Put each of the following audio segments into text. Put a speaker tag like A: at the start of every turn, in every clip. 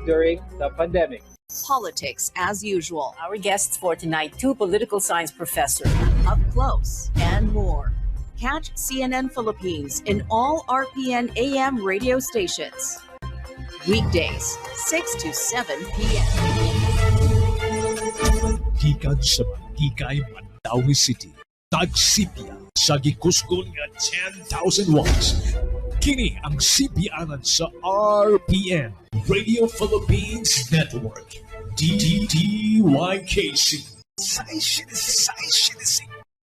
A: during the pandemic.
B: Politics as usual.
C: Our guests for tonight, two political science professors.
B: Up close and more. Catch CNN Philippines in all RPN AM radio stations. Weekdays, 6 to 7 p.m.
D: Gikan sa Magigay, Mandaue City. Tagsipya sa gikusgon nga 10,000 watts. Kini ang sipianan sa RPN, Radio Philippines Network. DDYKC. Sa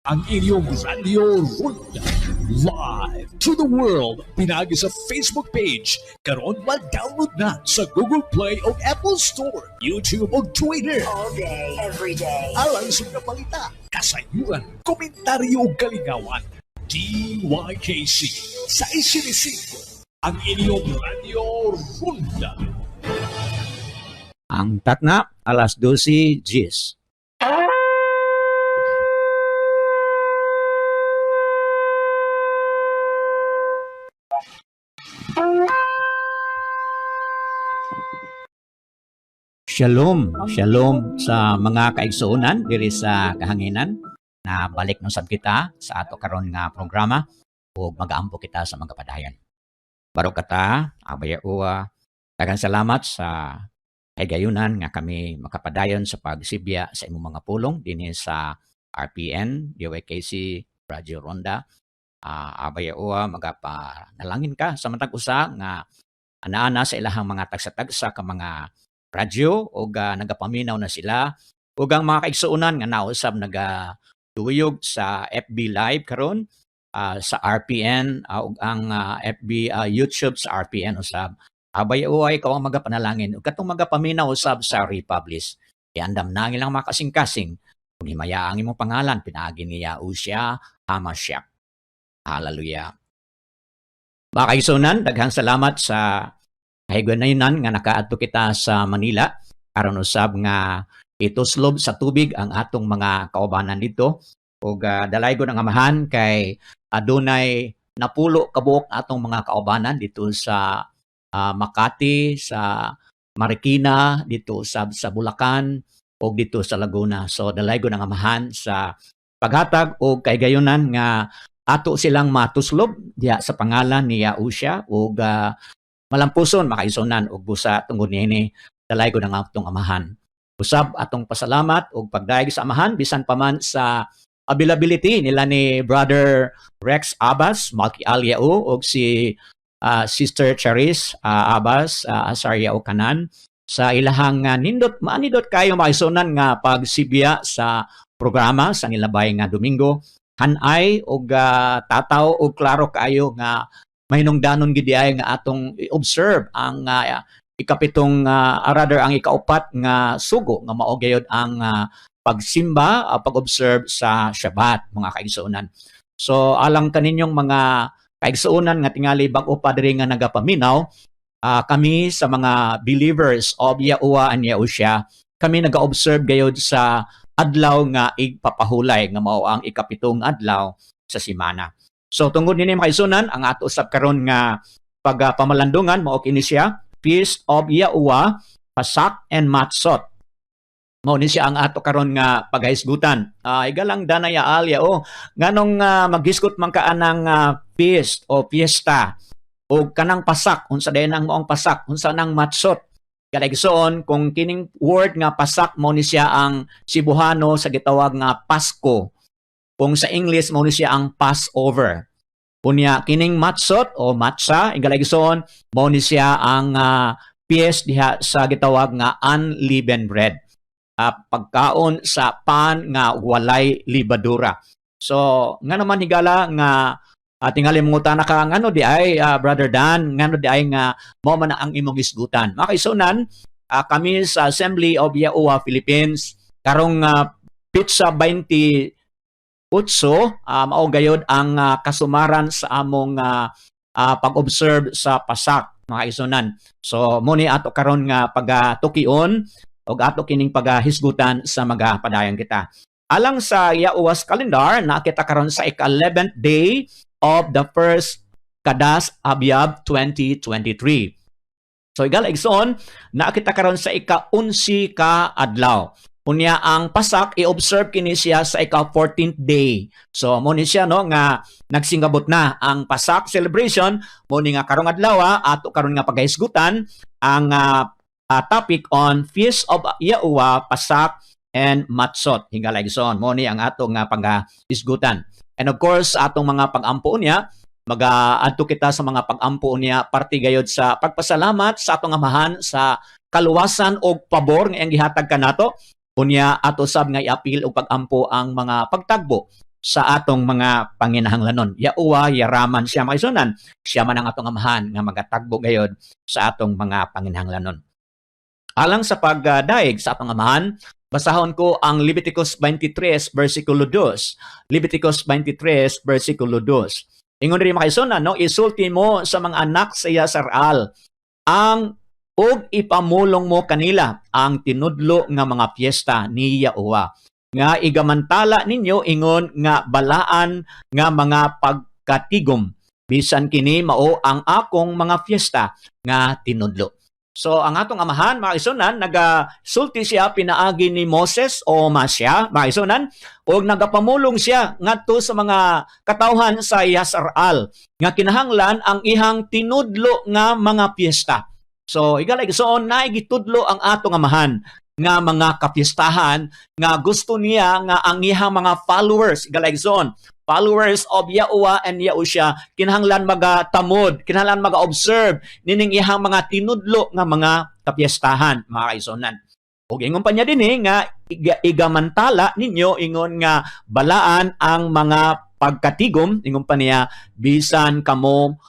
D: ang inyong Radio Ronda. Live to the world. Pinagi sa Facebook page. Karon ma-download na sa Google Play o Apple Store, YouTube o Twitter.
C: All day, every day.
D: Alang sa mga balita, kasayuran, komentaryo o kalingawan. DYKC sa 6.5, ang inyong Radio Ronda.
E: Ang takna, alas 12:10. Shalom, shalom sa mga kaigsuonan diri sa kahanginan na balik no sab kita sa ato karon nga programa ug magaampo kita sa mga padayon. Baro kata, abaya uwa, daghang salamat sa kahigayunan nga kami makapadayon sa pagsibya sa imong mga pulong dinhi sa RPN, DYKC, Radio Ronda. Abaya uwa, magapanalangin ka sa matag usa nga ana-ana sa ilahang mga tagsa-tagsa ka mga radyo o nagapaminaw na sila ug ang mga kaigsuonan nga nausab nagaduyog sa FB Live karon sa RPN ug ang FB YouTube sa RPN usab. Abay uay, ikaw ang magapanalangin ug katong magapaminaw usab sa Republish. Iandam na ang ilang mga kasing-kasing kung himaya ang imong pangalan pinaagi niya Usya Hamashiach. Hallelujah. Mga kaigsuonan, daghang salamat sa kahigayunan nga nakaadto kita sa Manila aron usab nga ituslob sa tubig ang atong mga kaubanan dito ug dalaygon ang Amahan kay adunay napulo kabuok atong mga kaubanan dito sa Makati, sa Marikina, dito sa Bulacan ug dito sa Laguna. So dalaygon ang Amahan sa paghatag og kahigayunan nga ato silang matuslob diha sa pangalan ni Yahusha ug malampuson makaisunan og busa tungod niini dalaygon ang atong Amahan. Usab atong pasalamat og pagdayeg sa Amahan bisan pa man sa availability nila ni Brother Rex Abbas, Malki Alyao og si Sister Charis Abbas, Asaria o Kanan sa ilahang nindot maanindot kayo maisunan nga pagsibya sa programa sa nilabay nga Domingo. Hanay og tataw og klaro kaayo nga mahinungdanon gid ay nga atong i-observe ang ikapitong rather ang ikaupat nga sugo nga mao gayud ang pagsimba, pag-observe sa Shabbat, mga kaigsuonan. So alang kaninyong mga kaigsuonan nga tingali bag-o pa diri nga nagapaminaw, kami sa mga believers of Yahuwah and Yahusha, kami naga-observe gayud sa adlaw nga igpapahulay nga mao ang ikapitong adlaw sa simana. So tungod nini mga kaigsuonan, ang ato usab karon nga pagpamalandungan mao kini siya, Feast of Yahuwah, Pasak and Matzot. Mao ni siya ang ato karon nga paghisgutan. Igalang danay alya o nganong maghisgot man ka anang feast o fiesta o kanang pasak, unsa dayon ang maong pasak, unsa nang matzot. Kalaigsoon kung kining word nga pasak mao ni siya ang Cebuano sa gitawag nga Pasko. Kung sa English mao ni siya ang Passover. Unya kining matzot o matza, igalaigsoon mao ni siya ang feast diha sa gitawag nga unleavened bread. Pagkaon sa pan nga walay libadura. So nga naman higala nga tingali mangutana ka ngano di ay Brother Dan, ngano di ay nga mao man ang imong hisgutan. Mga kaigsuonan, kami sa Assembly of Yahuwah Philippines karong pitsa 28 mao gayod ang kasumaran sa among pag-observe sa pasak, mga kaigsuonan. So mo ni ato karon nga pagatukion og ato kining paghisgutan sa magapadayon kita. Alang sa Yahuwah's calendar, nakita karon sa ika-11th day of the first Kadas Abyab 2023. So higala igsoon, naa kita karon sa ika-11 ka adlaw. Unya ang Pasak i-observe kini siya sa ika-14th day. So mo ni siya, no, nga nagsingabot na ang Pasak celebration. Mo ni nga karong adlaw ato karon nga pagahisgutan ang topic on Feast of Yahuwah, Pasak and Matzot. Higala igsoon, mo ni ang ato nga pagahisgutan. And of course, atong mga pag-ampo niya, maga-adto kita sa mga pag-ampo niya parte gayod sa pagpasalamat sa atong Amahan sa kaluwasan og pabor nga iyang gihatag kanato. Unya ato sab nga iapil og pag-ampo ang mga pagtagbo sa atong mga panginahanglanon. Yahuwah yaraman siya, mga igsuonan. Siya man ang atong Amahan nga magatagbo gayod sa atong mga panginahanglanon. Alang sa pagdaig sa atong Amahan, basahon ko ang Leviticus 23 versikulo 2. Leviticus 23 versikulo 2. Ingon rin, mga igsuonan, no, isulti mo sa mga anak sa Yasaraal ang ug ipamulong mo kanila ang tinudlo nga mga piyesta ni Yahuwah nga igamantala ninyo ingon nga balaan nga mga pagkatigom, bisan kini mao ang akong mga fiesta nga tinudlo. So ang atong Amahan, mga igsuonan, nagasulti siya pinaagi ni Moses o Masya, mga igsuonan, ug nagapamulong siya ngadto sa mga katawhan sa Yasaraal nga kinahanglan ang ihang tinudlo nga mga piyesta. So higala igsoon, naay gitudlo ang atong Amahan nga mga kapiestahan nga gusto niya nga ang iyang mga followers, higala igsoon, followers of Yahuwah and Yahusha, kinahanglan magatamod, kinahanglan maga-observe nining iyang mga tinudlo nga mga kapiestahan, mga kaigsuonan. Ug ingon pa niya dinhi nga igamantala ninyo ingon nga balaan ang mga pagkatigom, ingon pa niya, bisan kamo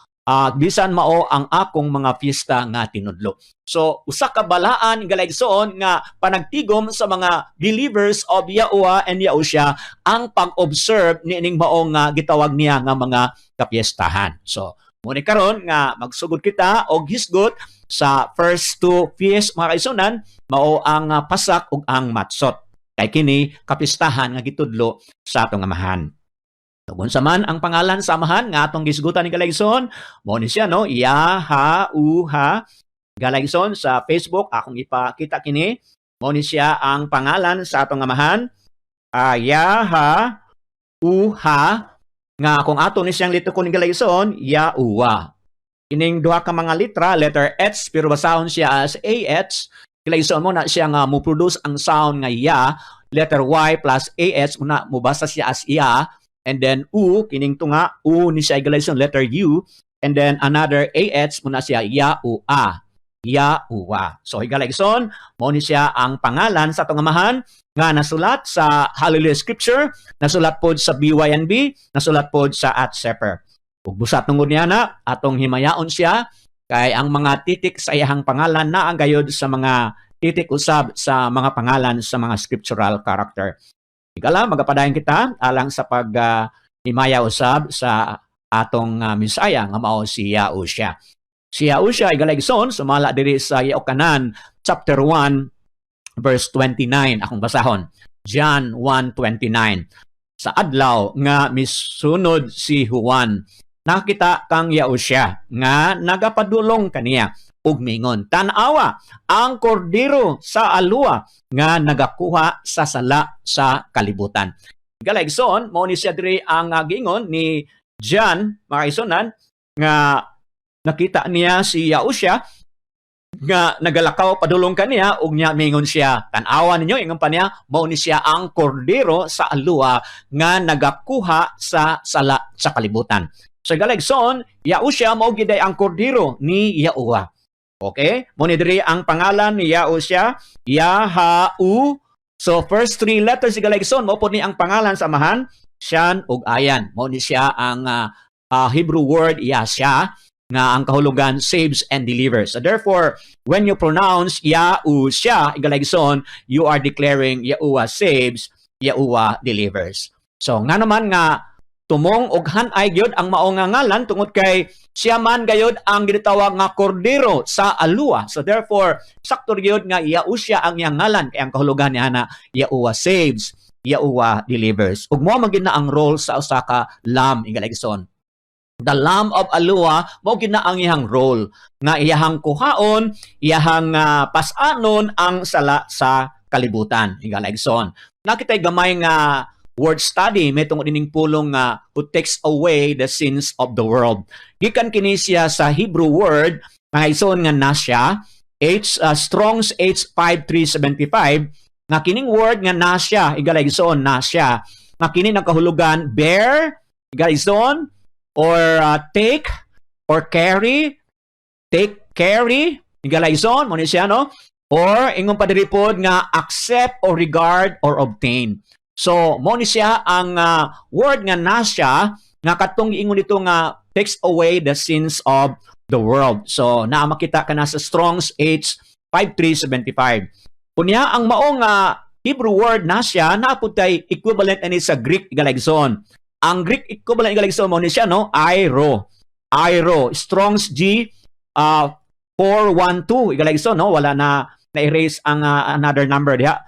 E: bisan mao ang akong mga fiesta nga tinudlo. So usa ka balaan, higala igsoon, nga panagtigom sa mga believers of Yahuwah and Yahusha ang pag-observe niining mao nga gitawag niya nga mga kapiestahan. So mao ni karon nga magsugod kita og hisgot sa first two feast, mga kaigsuonan, mao ang Pasak ug ang Matzot. Kay kini kapistahan nga gitudlo sa atong Amahan. Ug unsa man ang pangalan sa Amahan nga atong gisgutan, higala igsoon, mao ni siya, no, Ya Ha U Ha. Higala igsoon, sa Facebook akong ipakita kini. Mao ni siya ang pangalan sa atong Amahan. Ya Ha U Ha nga kung ato ni siyang litukon, higala igsoon, Ya Uwa. Kining duha ka mga litra, letter H pero basahon siya as AH. Higala igsoon, mo na siya nga mo produce ang sound nga ya, letter Y plus AH, mo na mobasa siya as ya, and then U, kining tunga U ni siya, higala igsoon, letter U and then another AH, mo na siya ya u a, ya uwa. So higala igsoon, mao ni siya ang pangalan sa atong Amahan nga nasulat sa Hallelujah Scripture, nasulat pod sa BYNB, nasulat pod sa Atseper. Ug busat tungod niya na atong himayaon siya kay ang mga titik sa iyahang pangalan naa gayod sa mga titik usab sa mga pangalan sa mga scriptural character. Higala, magapadayon kita alang sa pag himaya usab sa atong Misaya nga mao si Yahusha. Si Yahusha, higala igsoon, sumala diri sa Yokanan chapter 1 verse 29, akong basahon. John 1:29. Sa adlaw nga misunod si Juan, nakita kang Yahusha nga nagapadulong kaniya ug mingon, "Tan-awa ang kordero sa Aluwa nga nagakuha sa sala sa kalibutan." Higala igsoon, mao ni siya diri ang giingon ni John, mga kaigsuonan, nga nakita niya si Yahusha nga nagalakaw padulong kaniya ug niya mingon siya, "Tan-awa ninyo," ingon pa niya, "mao ni siya ang kordero sa Aluwa nga nagakuha sa sala sa kalibutan." So higala igsoon, Yahusha mao gid ang kordero ni Yahuwah. Okay? Mo ni diri ang pangalan ni Yahusha, Yaha-u. So first three letters, higala igsoon, mao pod ni ang pangalan sa Amahan, Sian ug Ayan. Mao ni siya ang Hebrew word Yasha nga ang kahulugan saves and delivers. So therefore, when you pronounce Yahusha, higala igsoon, you are declaring Yahuwah saves, Yahuwah delivers. So nga naman nga tumong og han-ay gyud ang mao nga ngalan tungod kay siya man gayod ang ginatawag nga kordero sa Alua. So therefore, sakto gyud nga Yahusha ang iyang ngalan kay ang kahulugan niya na Yahuwah saves, Yahuwah delivers. Ug mo man gyud na ang role sa usa ka lamb, higala igsoon. The Lamb of Alua mao gid na ang iyang role nga iyahang kuhaon, iyahang pasanon ang sala sa kalibutan, higala igsoon. Nakitay gamay nga word study may tungod ining pulong nga "who takes away the sins of the world." Gikan kini siya sa Hebrew word, mga igsoon, nga nasya, H Strong's H5375, nga kining word nga nasya, higala igsoon, nasya nga kini nagkahulugan bear, higala igsoon, or take or carry, take, carry, higala igsoon, mo ni siya, no? Or ingon pa diri pod nga accept or regard or obtain. So mo ni siya ang word nga nasya nga katong giingon dito nga takes away the sins of the world. So naa makita ka na sa Strong's H 5375. Unya ang mao nga Hebrew word nasya naa pud tay equivalent ani sa Greek, higala igsoon. Ang Greek equivalent, higala igsoon, mo ni siya, no, airo. Airo, Strong's G 412, higala igsoon, no, wala na na-erase ang another number diha.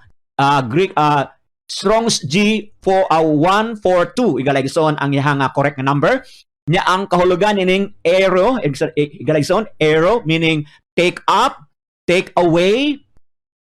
E: Greek Strong's G 4 142, higala igsoon, ang iyang correct nga number. Nya ang kahulugan ining airo, higala igsoon, airo meaning take up, take away,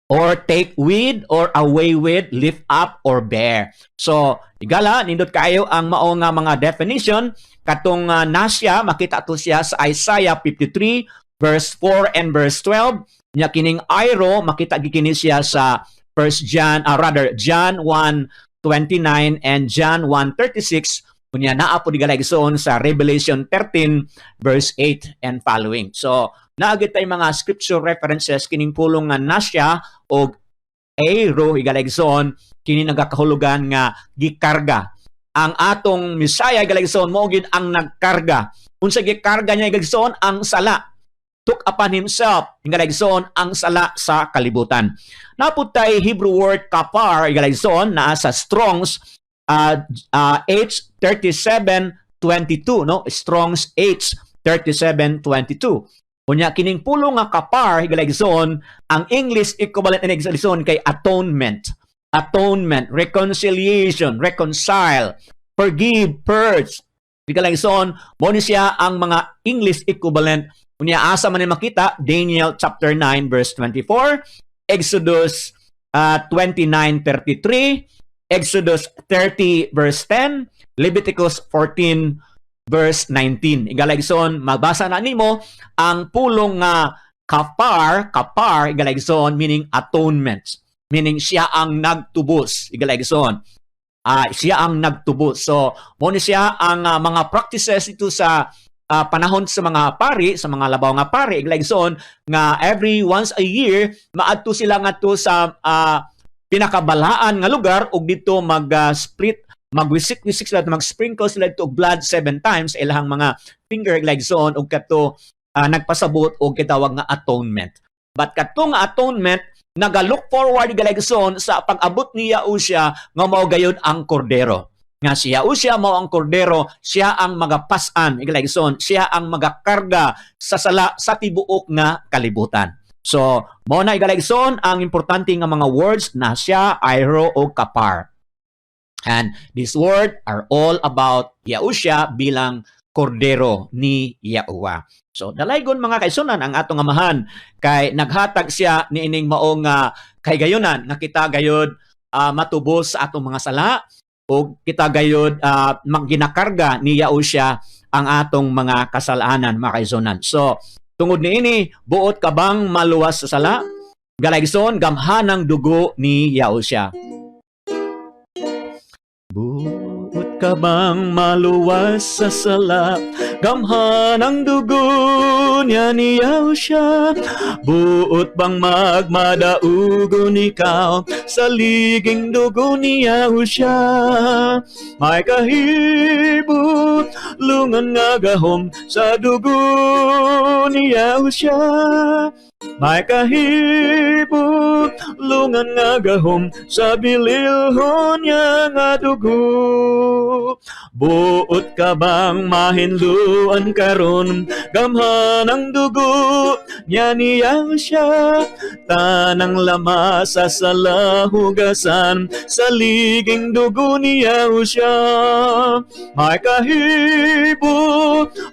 E: or take with or away with, lift up or bear. So, igala, nindot kayo ang mao nga mga definition. Katong nasya, makita to siya sa Isaiah 53 verse 4 and verse 12. Nya kining airo, makita gid kini siya sa 1 John, rather John 1:29 and John 1:36. Unya naa po higala igsoon sa Revelation 13 verse 8 and following. So, naa gid tay mga scripture references kining pulong nga nasya og airo, higala igsoon, kini nagakahulugan nga gikarga. Ang atong Messiah, higala igsoon, mao gid ang nagkarga. Unsa gikarga niya, higala igsoon? Ang sala. Took upon himself, higala igsoon, ang sala sa kalibutan. Naa pud tay Hebrew word kapar, higala igsoon, naa sa Strong's H3722, no? Strong's H3722. Unya kining pulong nga kapar, higala igsoon, ang English equivalent ini, higala igsoon, kay atonement. Atonement, reconciliation, reconcile, forgive, purge. Higala igsoon, mo ni siya ang mga English equivalent. Unya asa man ni makita? Daniel chapter 9 verse 24, Exodus 29:33, Exodus 30 verse 10, Leviticus 14 verse 19. Higala igsoon, mabasa na nimo ang pulong nga kapar, kapar, higala igsoon, meaning atonement. Meaning siya ang nagtubos, higala igsoon. Siya ang nagtubos. So, mo ni siya ang mga practices ito sa panahon sa mga pari, sa mga labaw nga pari, higala igsoon, nga every once a year, maadto sila ngadto sa pinakabalaan nga lugar ug dito mag split, magwisik-wisik sila, mag-sprinkle sila dito og blood seven times sa ilahang mga finger, higala igsoon, ug kato nagpasabot og kitawag nga atonement. But kato nga atonement naga-look forward, higala igsoon, sa pag-abot ni Yahusha nga mao gayud ang kordero. Nga si Yahusha mao ang kordero, siya ang magapas-an, higala igsoon, siya ang magakarga sa sala sa tibuok nga kalibutan. So, mao na, higala igsoon, ang importante nga mga words nasya, airo o kapar. And these word are all about Yahusha bilang kordero ni Yahuwah. So dalaygon, mga kaigsuonan, ang atong Amahan kay naghatag siya niining maong kahigayunan nga kita gayod matubos sa atong mga sala o kita gayod ginakarga ni Yahusha ang atong mga kasalanan, mga kaigsuonan. So tungod niini, buot ka bang maluwas sa sala? Higala igsoon, gamhanang dugo ni Yahusha. Buot ka bang maluwas sa sala? Gamhanang dugo niya ni Yahusha. Buot bang magmadaugon ikaw sa liging dugo ni Yahusha? May kahibot lungan nga gahom sa dugo ni Yahusha. May kahibot
A: lungan nga gahom sa bililhon niya nga dugo. Buot ka bang mahinluan karon? Gamhan ang dugo niya niya siya. Tanang lamas sa salahugasan sa liging dugo niya siya. May kahibo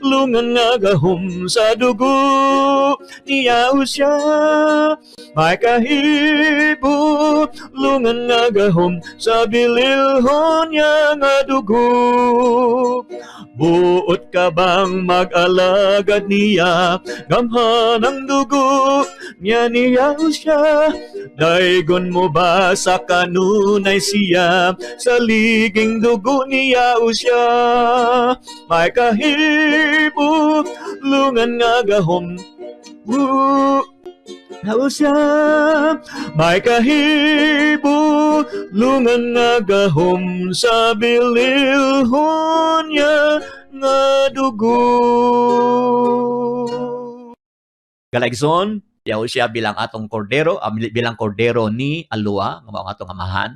A: lungan nga gahom sa dugo niya siya. May kahibo lungan nga gahom sa bililhon niya nga dugo. Buot ka bang mag-alagad niya? Gamhan ang dugo niya niya siya. Daygon mo ba sa kanunay siya sa liging dugo niya siya? May kahibo lungan nga gahom siya. May kahibo lungan nga gahom sa bililhon niya nga dugo.
E: Galaigson, Yahushua bilang atong kordero, bilang kordero ni Alua, nga mao ang atong amahan.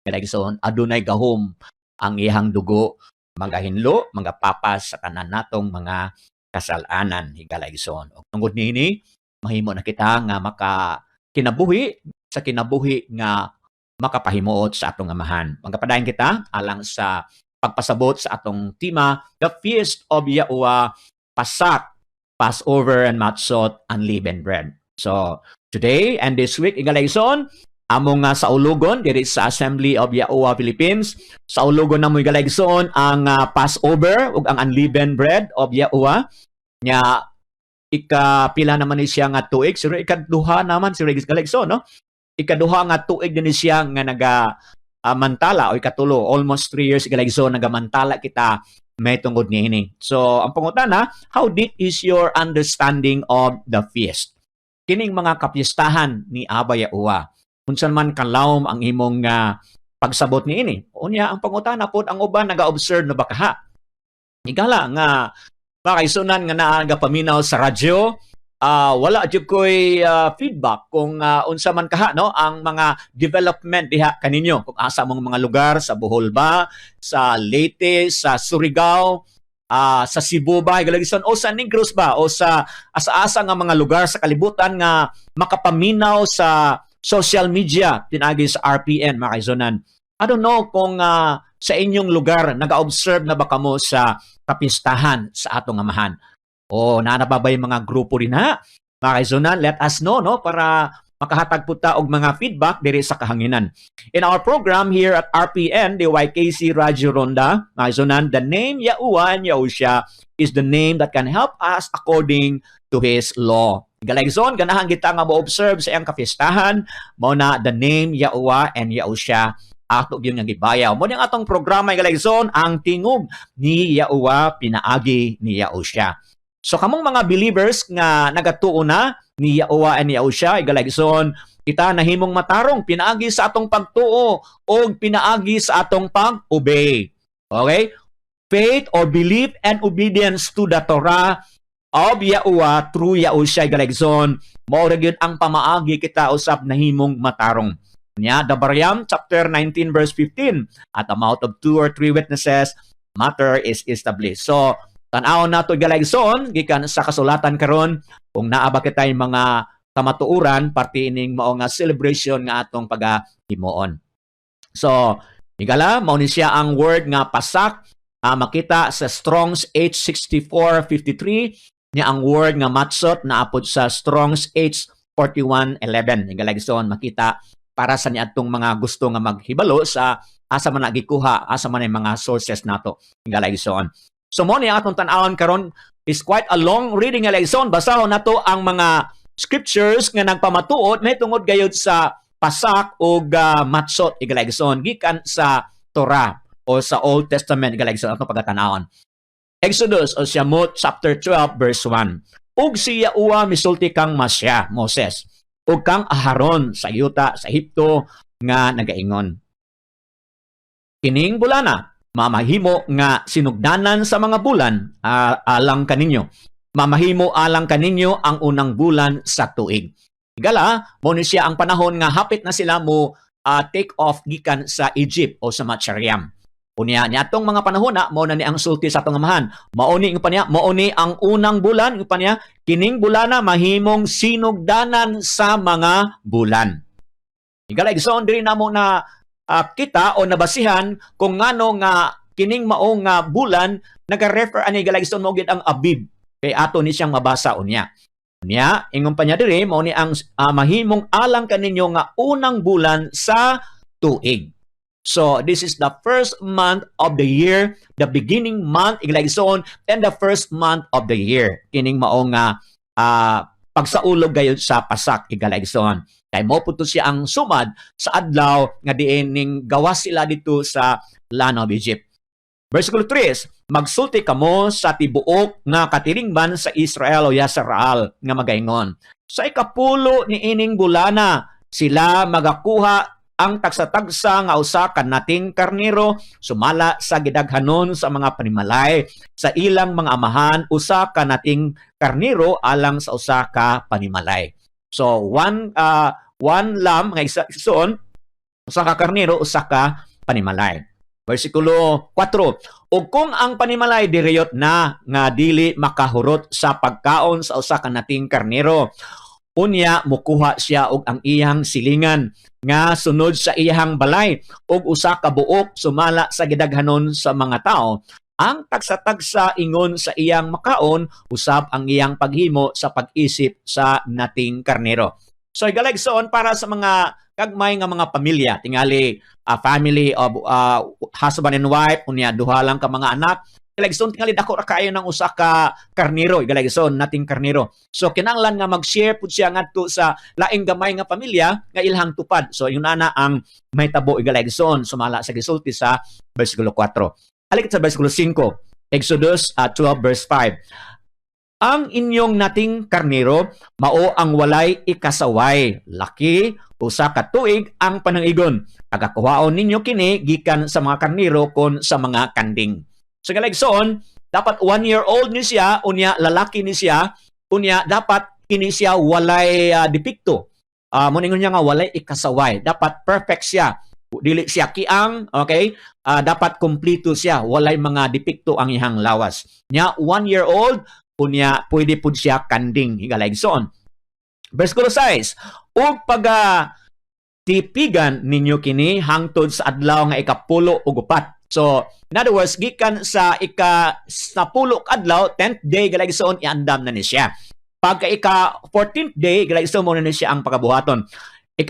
E: Galaigson, adunay gahom ang iyang dugo, magahinlo, magapapas sa tanan natong mga kasalanan, higalaigson. Og tungod niini, mahimo na kita nga maka kinabuhi sa kinabuhi nga makapahimuot sa atong amahan. Magapadayon kita alang sa pagpasabot sa atong tema, The Feast of Yahuwah, Pasak, Passover and Matzot, Unleavened Bread. So, today and this week, Igalaison, amo nga sa ulugon diri sa Assembly of Yahuwah Philippines, sa ulugon namo, Igalaison, ang Passover ug ang Unleavened Bread of Yahuwah. Nya ikapila naman ni siya nga tuig, siguro ikaduha naman si Regis Galaison, no? Ikaduha nga tuig din ni siya nga naga mantala o ikatulo, almost 3 years, Igalaison, nagamantala kita may tungod niini. So, ang pangutana, how deep is your understanding of the feast? Kining mga kapiestahan ni Aba Yahuwah. Unsan man kalawom ang imong pagsabot niini. Unya, ang pangutana pod, ang uban naga-observe na ba kaha? Higala nga makaisunan nga naa paminaw sa radyo, wala jud koy feedback kung unsa man kaha, no, ang mga development diha kaninyo, kung asa mong mga lugar, sa Bohol ba, sa Leyte, sa Surigao, sa Cebu ba, Higaligison, o sa Negros ba, o sa asa-asa nga mga lugar sa kalibutan nga makapaminaw sa social media pinaagi sa RPN, mga kaisonan. I don't know kung sa inyong lugar naga-observe na ba kamo sa kapistahan sa atong amahan. O naa na ba yung mga grupo rin ha? Mga kaisonan, let us know, no, para makahatag po ta og mga feedback diri sa kahanginan. In our program here at RPN, the YKC Radio Ronda, mga kaisonan, the name Yahuwah and Yahusha is the name that can help us according to His law. Galaigson, ganahan kita nga mo-observe sa iyang kapistahan, mao na the name Yahuwah and Yahusha ato gyud nga gibayaw. Mao ang atong programa, Galaigson, ang tingog ni Yahuwah pinaagi ni Yahusha. So kamong mga believers nga nagatuo na ni Yahuwah and Yahusha, Galaigson, kita nahimong matarong pinaagi sa atong pagtuo o pinaagi sa atong pag-obey. Okay? Faith or belief and obedience to the Torah of Yahuwah through Yahusha, Galaigson, mao ra gyud ang pamaagi kita usab nahimong matarong. Nya, Devarim chapter 19 verse 15, "At the mouth of two or three witnesses, matter is established." So, tan-awon nato, Galaigson, gikan sa kasulatan karon kung naa ba kitay mga kamatuoran parte ining mao nga celebration nga atong pagahimuon. So, higala, mao ni siya ang word nga pasak, makita sa Strong's H6453, nya ang word nga matzot naapod sa Strong's H4111. Higala, igsoon, makita para sa niadtong mga gusto nga maghibalo sa asa man nagikuha, asa man ang mga sources nato. Higala, igsoon. So mo ni atong tan-awon karon is quite a long reading, higala, igsoon. Basahon nato ang mga scriptures nga nagpamatuod may tungod gayud sa pasak og matzot, higala, igsoon, gikan sa Torah o sa Old Testament, higala, igsoon, atong pagatanawon. Exodus o Shamot chapter 12 verse 1. Ug si Yahuwah misulti kang Masya, Moses, ug kang Aharon sa yuta sa Ehipto nga nagaingon: Kining bulana mamahimo nga sinugdanan sa mga bulan alang kaninyo. Mamahimo alang kaninyo ang unang bulan sa tuig. Higala, mo ni siya ang panahon nga hapit na sila mo take off gikan sa Egypt o sa Mitzrayim. Unya niadtong mga panahon na mao na ni ang sulti sa atong Amahan. Mao ni pa niya, mao ni ang unang bulan pa niya, kining bulana mahimong sinugdanan sa mga bulan. Higala, igsoon, diri namo na kita o nabasihan kung ngano nga kining mao nga bulan naga-refer ani, higala, igsoon, mao gid ang Abib, kay ato ni siyang mabasa unya. Unya, ingon pa niya diri, mao ni ang mahimong alang kaninyo nga unang bulan sa tuig. So, this is the first month of the year, the beginning month, higala, igsoon, and the first month of the year. Kining mao nga pagsaulog gayud sa pasak, higala, igsoon. Kay mo pud to siya ang sumad sa adlaw nga diin ning gawas sila dito sa land of Egypt. Versikulo 3, magsulti kamo sa tibuok nga katilingban sa Israel o Yasaraal nga magaingon: Sa 10 ni ining bulana, sila magakuha ang tagsa-tagsa nga usa ka nating karnero sumala sa gidaghanon sa mga panimalay sa ilang mga amahan, usa ka nating karnero alang sa usa ka panimalay. So one lamb nga isa ison, usa ka karnero, usa ka panimalay. Versikulo 4. Ug kung ang panimalay diriyot na nga dili makahurot sa pagkaon sa usa ka nating karnero, unya mukuha siya og ang iyang silingan nga sunod sa iyang balay og usa ka buok sumala sa gidaghanon sa mga tao, ang tagsa-tagsa ingon sa iyang makaon usab ang iyang paghimo sa pag-isip sa nating karnero. So higala, igsoon, para sa mga gagmay nga mga pamilya, tingali a family of husband and wife, unya duha lang ka mga anak. Higala, igsoon, tingali dako ra kaayo ng usa ka karnero, higala, igsoon, nating karnero. So kinahanglan nga mag-share pud siya ngadto sa laing gamay nga pamilya nga ilahang tupad. So yun ana ang mahitabo, higala, igsoon, sumala sa gisulti sa versikulo 4. Alik sa versikulo 5. Exodus 12 verse 5. Ang inyong nating karnero mao ang walay ikasaway, laki, 1 ka tuig ang panangigon. Pagakuhaon ninyo kini gikan sa mga karnero kon sa mga kanding. So higala, igsoon, dapat 1 year old ni siya, unya lalaki ni siya, unya dapat kini siya walay depekto. Mo ningon niya nga walay ikasaway. Dapat perfect siya. Dili siya kiang, okay? Dapat kompleto siya, walay mga depekto ang iyang lawas. Nya 1 year old, unya pwede pud siya kanding, higala, igsoon. Versikulo 6. Ug paga tipigan ninyo kini hangtod sa adlaw nga 14. So, in other words, gikan sa ika-10 adlaw, 10th day, higala, igsoon, iandam na ni siya. Pagka ika 14th day, higala, igsoon, mo na ni siya ang pagabuhaton. 14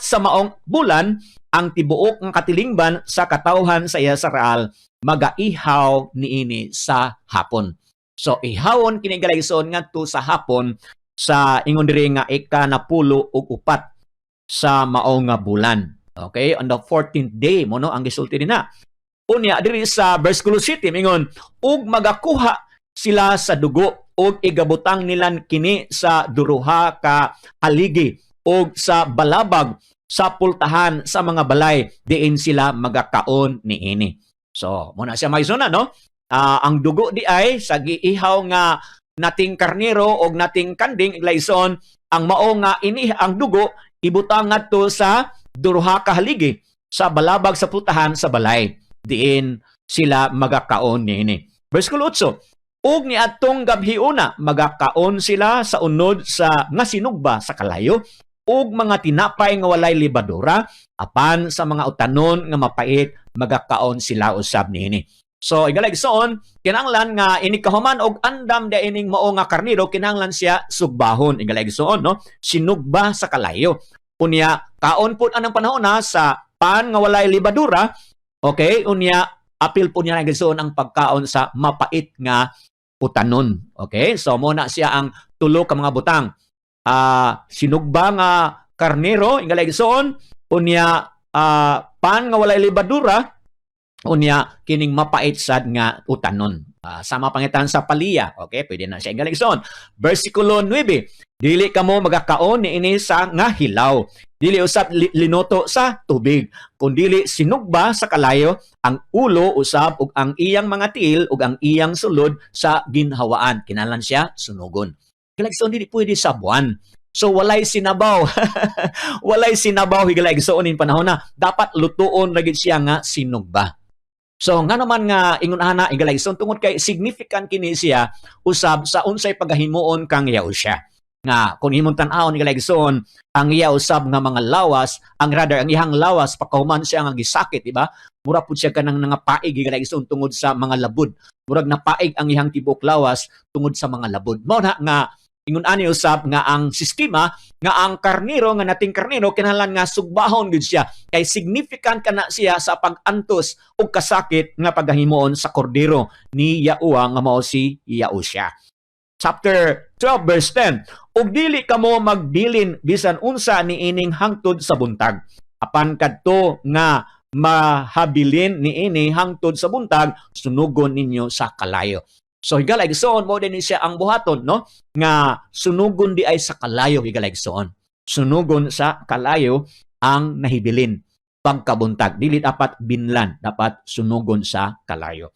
E: sa maong bulan, ang tibuok ng katilingban sa katawhan sa Israel magaihaw niini sa hapon. So ihawon kini, higala, igsoon, ngadto sa hapon sa ingon diri nga 14 sa mao nga bulan. Okay, on the 14th day mo no ang gisulti dinha. Unya diri sa versikulo 7 ingon, ug magakuha sila sa dugo ug igabutang nila kini sa duruha ka haligi ug sa balabag sa pultahan sa mga balay diin sila magakaon niini. So, muna siya may no? Ang dugo di ay sa giihaw nga nating karnero og nating kanding, higala, igsoon, ang mao nga ini ang dugo ibutang ngadto sa duruha ka haligi sa balabag sa pultahan sa balay diin sila magakaon niini. Versikulo 8. Ug niadtong gabhiuna magakaon sila sa unod sa nga sinugba sa kalayo ug mga tinapay nga walay lebadura, apan sa mga utanon nga mapait magakaon sila usab niini. So higala, igsoon, kinahanglan nga ini kahuman og andam da ining mao nga karnero, kinahanglan siya sugbahon, higala, igsoon, no? Sinugba sa kalayo. Unya kaon pud anang panahon na sa pan nga walay lebadura. Okay, unya apil po niya, igsoon, ang pagkaon sa mapait nga utanon. Okay? So mo na siya ang tulo ka mga butang. Sinugba nga karnero, higala, igsoon, unya pan nga walay lebadura, unya kining mapait sad nga utanon. Sama pangitan sa paliya. Okay, pwede na siya, higala, igsoon. Versikulo 9. Dili kamo magakaon niini sa nga hilaw. Dili usab linuto sa tubig. Kun dili sinugba sa kalayo ang ulo usab ug ang iyang mga tiil ug ang iyang sulod sa ginhawaan. Kinahanglan siya sunugon. Higala, igsoon, dili pwede sabwan.
A: So walay sinabaw. Walay sinabaw, higala igsoon, ning panahon na dapat lutuon ra gid siya nga sinugba. So nga naman nga ingon ana, higala igsoon, tungod kay significant kini siya usab sa unsay pagahimuon kang Yahusha. Nga kung imong tan-awon, higala igsoon, ang iya usab nga mga lawas, ang rather ang iyang lawas pagkahuman siya nga gisakit, di ba? Mura pud siya kanang nangapaig, higala igsoon, tungod sa mga labud. Murag napaig ang iyang tibuok lawas tungod sa mga labud. Mao na nga ingon ani usab nga ang sistema nga ang karniro, nga nating karniro, kinahanglan nga sugbahon gid siya kay significant kana siya sa pag-antos ug kasakit nga pagahimuon sa kordero ni Yahuwah nga mao si Yahusha. Chapter 12 verse 10: "Ug dili kamo magbilin bisan unsa niining hangtod sa buntag. Apan kadto nga mahabilin niini hangtod sa buntag, sunugon ninyo sa kalayo." So higala igsoon, mao din siya ang buhaton, no, nga sunugon di ay sa kalayo, higala igsoon. Sunugon sa kalayo ang nahibilin pagkabuntag. Dili dapat binlan, dapat sunugon sa kalayo.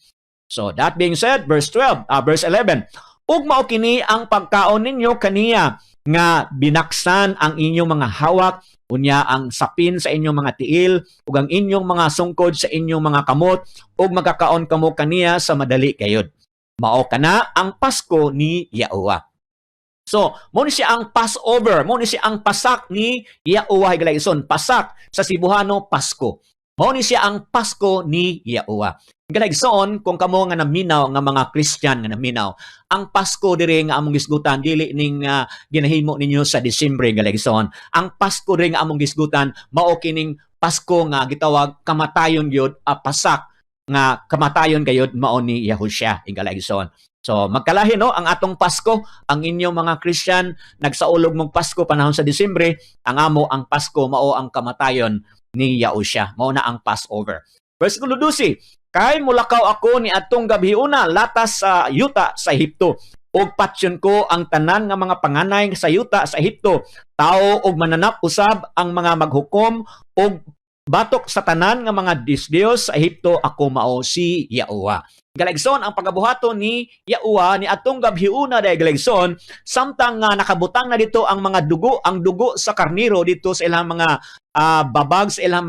A: So that being said, verse 12, verse 11. "Ug mao kini ang pagkaon ninyo kaniya nga binaksan ang inyong mga hawak, unya ang sapin sa inyong mga tiil ug ang inyong mga sungkod sa inyong mga kamot, ug magkakaon kamo kaniya sa madali kayod. Mao kana ang Pasko ni Yahuwah." So, mo ni siya ang Passover, mo ni siya ang pasak ni Yahuwah, higala igsoon. Pasak sa Cebuano, Pasko. Mao ni siya ang Pasko ni Yahuwah. Higala igsoon, kung kamo nga naminaw nga mga Christian nga naminaw, ang Pasko diri nga among gisgutan dili ning ginahimo ninyo sa Disyembre, higala igsoon. Ang Pasko diri nga among gisgutan mao kining Pasko nga gitawag kamatayon gyud, pasak nga kamatayon gayud mao ni Yahusha, higala igsoon. So magkalahi, no, ang atong Pasko. Ang inyong mga Christian nagsaulog mong Pasko panahon sa Disyembre, ang amo ang Pasko mao ang kamatayon ni Yahusha. Mao na ang Passover. Versikulo 12, "Kay mulakaw ako ni atong gabhiuna latas sa yuta sa Ehipto ug patyon ko ang tanan nga mga panganay sa yuta sa Ehipto, tao ug mananap usab ang mga maghukom ug batok sa tanan nga mga Diyos sa Ehipto. Ako mao si Yahuwah." Higala igsoon, ang pagabuhaton ni Yahuwah ni atong gabhiuna dahil, higala igsoon, samtang nga nakabutang na dito ang mga dugo, ang dugo sa karniro dito sa ilang mga babag, sa ilang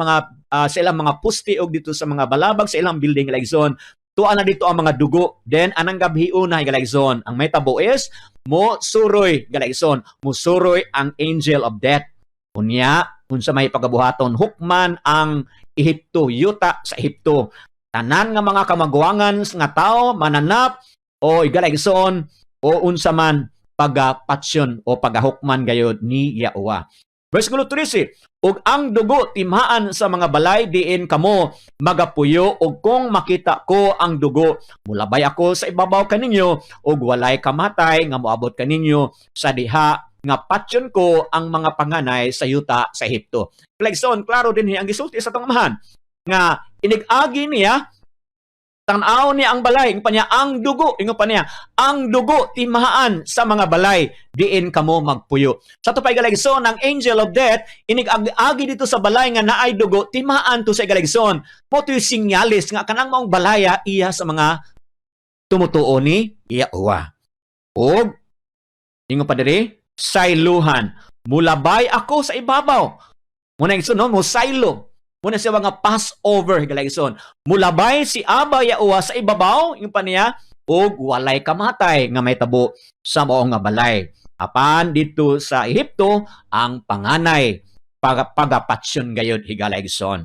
A: mga puste og dito sa mga balabag sa ilang building, higala igsoon. Tuwa na dito ang mga dugo. Then anang gabhiuna, higala igsoon, ang may tabo is mo suroy, higala igsoon, mo suroy ang angel of death. Unya, unsa may pagabuhaton, hukman ang Ehipto, yuta sa Ehipto. Tanan nga mga kamaguwangan nga tao, mananap o, higala igsoon, o unsa man pagapatsyon o pagahukman gayod ni Yahuwah. Versikulo 13, "Ug ang dugo timaan sa mga balay diin kamo magapuyo, ug kung makita ko ang dugo, mulabay ako sa ibabaw kaninyo ug walay kamatay nga moabot kaninyo sa diha nga patyon ko ang mga panganay sa yuta sa Ehipto." Higala igsoon, klaro din ang gisulti sa atong Amahan nga inig-agi niya, tan-aw niya ang balay, ingon pa niya ang dugo, ingon pa niya ang dugo timaan sa mga balay diin kamo magpuyo. Sa ato pa, higala igsoon, ang angel of death inig-agi dito sa balay nga naay dugo, timaan to sa, higala igsoon. Mao to'y sinyalis nga kanang maong balaya iya sa mga tumutuo ni Yahuwah. Og ingon pa diri, sayluhan. Mulabay ako sa ibabaw. Muna igsoon, no, mo saylo. Muna siya nga Passover, higala igsoon. Mulabay si Aba Yahuwah sa ibabaw, ingon pa niya, ug walay kamatay nga may tabo sa mao nga balay. Apan dito sa Ehipto, ang panganay pagapatsyon gayod, higala igsoon.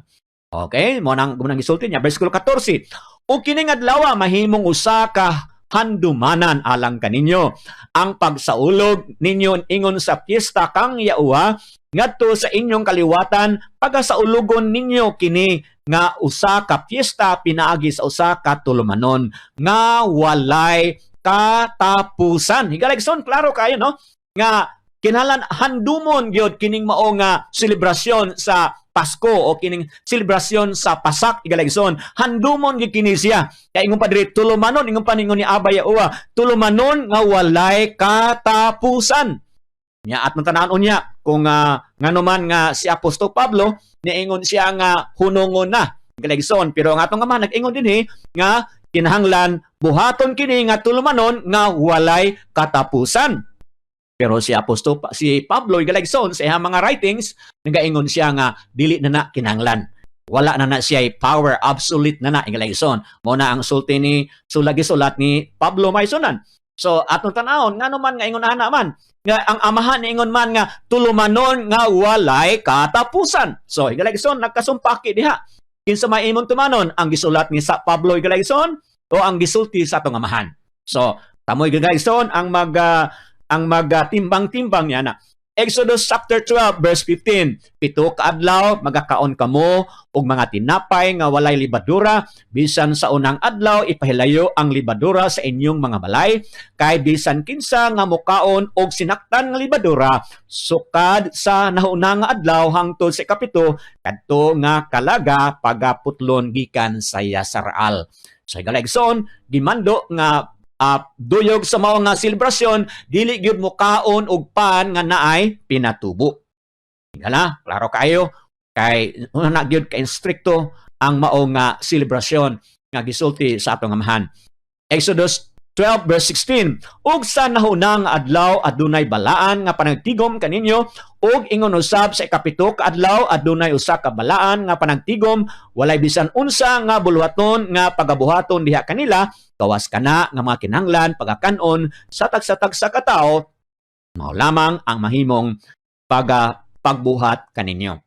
A: Okay, mo nang gisulti niya versikulo 14. "Ug kining adlaw mahimong usa ka handumanan alang kaninyo. Ang pagsaulog ninyo ingon sa piyesta kang Yahuwah ngadto sa inyong kaliwatan, pagasaulugon ninyo kini nga usa ka piyesta pinaagi sa usa ka tulumanon nga walay katapusan." Higala igsoon, klaro kayo, no, nga kinahanglan handumon gyud kining mao nga selebrasyon sa Pasko o kining selebrasyon sa Pasak, higala igsoon. Handumon gyud kini siya. Kay ingon pa diri tulumanon, ingon pa ningon ni Aba Yahuwah, tulumanon nga walay katapusan. Nya at tan-awon unya kung ngano man nga si Apostol Pablo niingon siya nga hunongon na, higala igsoon, pero ang atong Ama nag-ingon dinhi nga kinahanglan buhaton kini nga tulumanon nga walay katapusan. Pero si Apostol si Pablo, higala igsoon, sa iyang mga writings nagaingon siya nga dili na na kinahanglan. Wala na na siya power, absolute na na, higala igsoon. Mao na ang sulti ni sulagi sulat ni Pablo, mga igsuonan. So atong tanawon, ngano man nga ingon ana man nga ang Amahan ingon man nga tulumanon nga walay katapusan? So higala igsoon, nagkasumpaki diha. Kinsa may imong tumanon, ang gisulat ni sa Pablo, higala igsoon, o ang gisulti sa atong Amahan? So tamoy, higala igsoon, ang magtimbang-timbang niya na. Exodus chapter 12 verse 15: "7 ka adlaw magakaon kamo og mga tinapay nga walay libadura. Bisan sa unang adlaw ipahilayo ang libadura sa inyong mga balay, kay bisan kinsa nga mokaon og sinaktan nga libadura sukad sa nauna nga adlaw hangtod sa ikapito, kadto nga kalaga pagaputlon gikan sa Yasaraal." Sa higala igsoon, gimando nga duyog sa mao nga selebrasyon dili gyud mokaon og pan nga naay pinatubo. Higala, klaro kaayo kay una na gyud ka instrikto ang mao nga selebrasyon nga gisulti sa atong Amahan. Exodus 12 verse 16: "Ug sa nahuna nga adlaw adunay balaan nga panagtigom kaninyo, ug ingon usab sa ikapito ka adlaw adunay usa ka balaan nga panagtigom. Walay bisan unsa nga buluhaton nga pagabuhaton diha kanila gawas kana nga mga kinahanglan pagakanon sa tagsa-tagsa ka tawo, mao lamang ang mahimong pagbuhat kaninyo."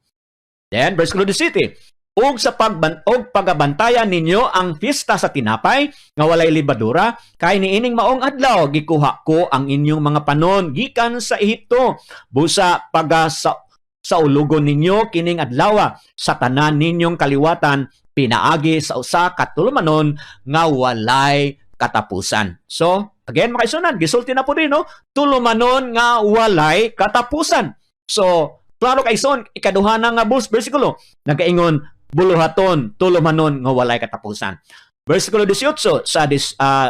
A: Then verse 17: "Ug sa og pagabantayan ninyo ang fiesta sa tinapay nga walay libadura, kay niining maong adlaw gikuha ko ang inyong mga panon gikan sa Ehipto. Busa paga sa ulugon ninyo kining adlawa sa tanan ninyong kaliwatan pinaagi sa usa ka tulumanon nga walay katapusan." So, again, mga igsuonan, gisulti na po din, no? Tulumanon nga walay katapusan. So, klaro kay son, ikaduha na nga bus, versikulo, nagaingon, buluhaton, tulumanon nga walay katapusan. Versikulo 18 sa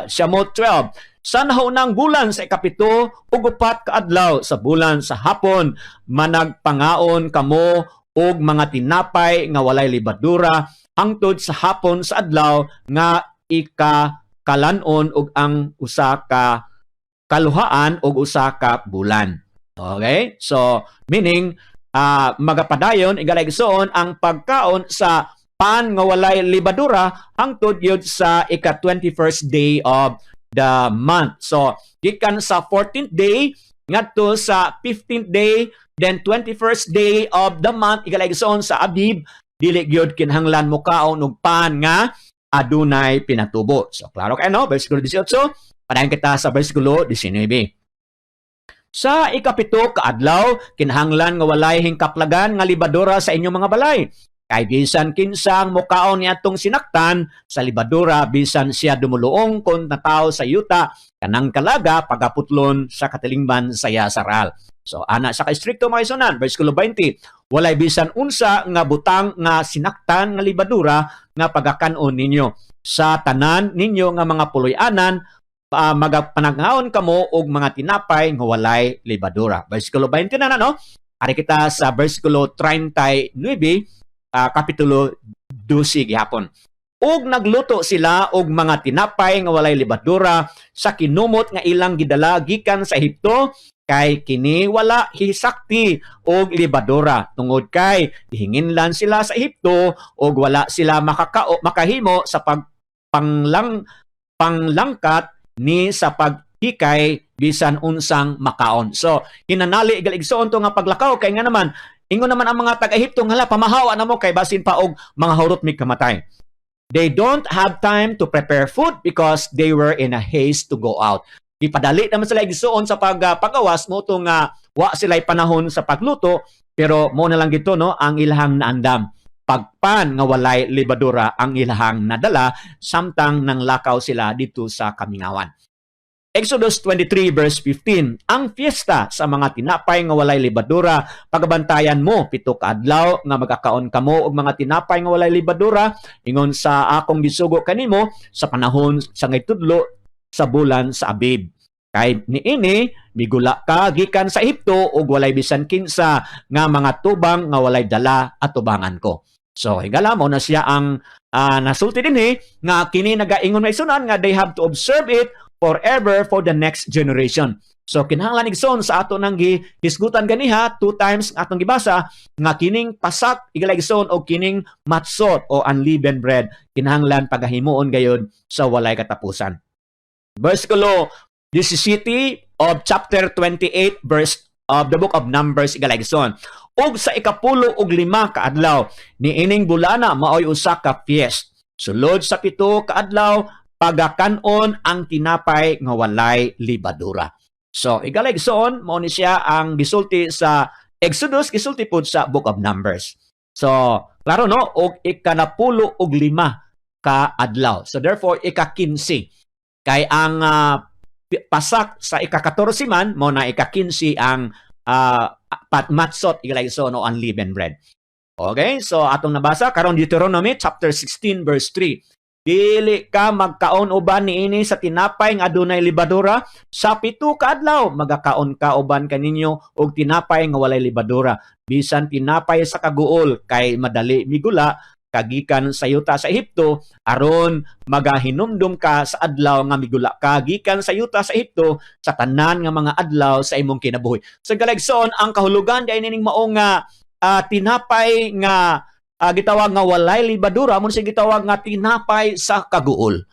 A: Shamot 12: "Sa nahaunang bulan, sa 74 ka adlaw sa bulan, sa hapon, managpangaon kamo og mga tinapay nga walay libadura hangtod sa hapon sa adlaw nga ikakalan-on og ang 1 ka kaluhaan og 1 ka bulan." Okay? So, meaning, magapadayon, higala igsoon, ang pagkaon sa pan nga walay libadura hangtod yun sa ika-21st day of the month. So, gikan sa 14th day ngadto sa 15th day, then 21st day of the month, higala igsoon, sa Abib, dili gyud kinahanglan mo kaon og pan nga adunay pinatubo. So, klaro kay, no? Versikulo 18, padayon kita sa versikulo 19. "Sa 7 kaadlaw, kinahanglan nga walay hingkaplagan nga libadura sa inyong mga balay. Kay bisan kinsang mukaon niadtong sinaktan sa libadura, bisan siya dumuluong kon natawo sa yuta, kanang kalaga pagaputlon sa katilingban sa Yasaral." So ana sa ka-strikto, mga igsuonan. Versikulo 20: "Walay bisan unsa nga butang nga sinaktan nga libadura nga pagakanon ninyo. Sa tanan ninyo nga mga puloy-anan, magapanangaon kamo og mga tinapay nga walay libadura. Versikulo 20 na na, no? Ari kita sa versikulo 39, kapitulo 12 gihapon. "Ug nagluto sila og mga tinapay nga walay libadura sa kinumot nga ilang gidala gikan sa Ehipto, kay kini wala hisakti og libadura, tungod kay gihinginlan sila sa Ehipto ug wala sila makahimo sa pagpanglang panglangkat ni sa paghikay bisan unsang makaon." So, hinanali, higala igsoon, to nga paglakaw kay nga naman ingon naman ang mga taga-Ehipto nga, "Pamahawa na mo kay basin pa og mga hurot mi kamatay." They don't have time to prepare food because they were in a haste to go out. Ipadali naman sila, igsuon, sa pagawas mo to nga wa sila panahon sa pagluto, pero mo na lang gito, no, ang ilahang naandam. Pagpan nga walay libadura ang ilahang nadala samtang nanglakaw sila dito sa kamingawan. Exodus 23 verse 15: "Ang fiesta sa mga tinapay nga walay libadura pagabantayan mo. 7 ka adlaw nga magakaon kamo og mga tinapay nga walay libadura, ingon sa akong gisugo kanimo sa panahon sa ngitudlo sa bulan sa Abib. Kay niini migula ka gikan sa Ehipto ug walay bisan kinsa nga mga tubang nga walay dala atubangan ko." So higala, mo na siya ang nasulti dinhi nga kini nagaingon, mga igsuonan, nga they have to observe it forever for the next generation. So kinahanglan, igsoon, sa ato nang gihisgutan ganiha, two times ang atong gibasa nga kining pasak, igalaigsoon, o kining matzot o unleavened bread, kinahanglan pagahimuon gayud sa walay katapusan. Versikulo 17 of chapter 28 verse of the book of Numbers, igalaigsoon. "Ug sa ika-15 ka adlaw niining bulana maoy usa ka fiest. Sulod sa 7 ka adlaw pagakanon ang tinapay nga walay libadura." So, igalaigsoon, mao ni siya ang gisulti sa Exodus, gisulti pud sa book of Numbers. So, klaro no, og ika-15 ka adlaw. So therefore ika-15. Kay ang pasak sa ika-14 man, mao na ika-15 ang pat matzot, igalaigsoon, o unleavened bread. Okay, so atong nabasa karon Deuteronomy chapter 16 verse 3. "Dili ka magkaon uban niini sa tinapay nga adunay libadura. Sa 7 ka adlaw magakaon ka uban kaninyo og tinapay nga walay libadura, bisan tinapay sa kaguol, kay madali migula kagikan sa yuta sa Ehipto, aron magahinumdum ka sa adlaw nga migula ka gikan sa yuta sa Ehipto sa tanan nga mga adlaw sa imong kinabuhi." So galaigsoon, ang kahulugan diay nining mao nga tinapay nga gitawag nga walay libadura mo siya gitawag nga tinapay sa kaguol.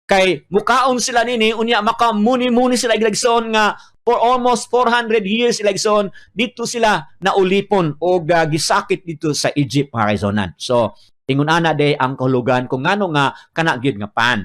A: Kay mukaon sila nini, unya makamuni-muni sila, iglaigsoon, nga for almost 400 years, iglaigsoon, dito sila naulipon o gisakit dito sa Egypt, mga kaigsuonan. So ingon ana day ang kahulugan kung ngano nga kana gyud nga pan.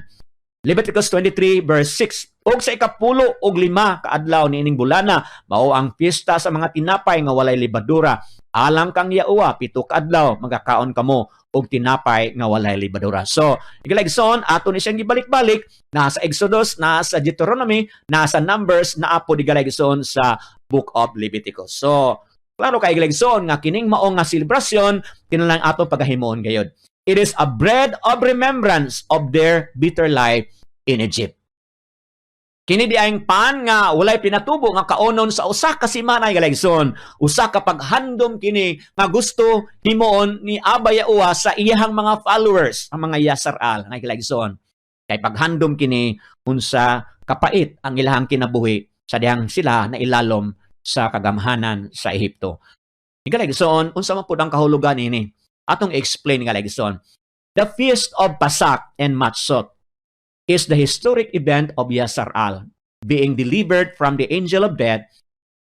A: Leviticus 23 verse 6. "Og sa ika-15 ka adlaw niining bulana mao ang piyesta sa mga tinapay nga walay libadura. Alang kang Yahuwah, 7 ka adlaw magakaon kamo og tinapay nga walay libadura." So, igalaigsoon, ato ni siyang gibalik-balik na sa Exodus, na sa Deuteronomy, na sa Numbers, naa pod, igalaigsoon, sa book of Leviticus. So, klaro kay, igalaigsoon, nga kining mao nga selebrasyon kinahanglan ato pagahimuon gayod. It is a bread of remembrance of their bitter life in Egypt. Kini di ang pan nga walay pinatubo nga kaonon sa 1 ka semana, igalaigsoon. Usa ka paghandom kini nga gusto himuon ni Abba Yahuwah sa iyahang mga followers, ang mga Yasharal nga igalaigsoon. Kay paghandom kini unsa kapait ang ilahang kinabuhi sa dihang sila na ilalom sa kagamhanan sa Ehipto. Igalaigsoon, unsa man pud ang kahulugan ini? Atong explain, igalaigsoon. The Feast of Pasak and Matzot is the historic event of Yasharal being delivered from the angel of death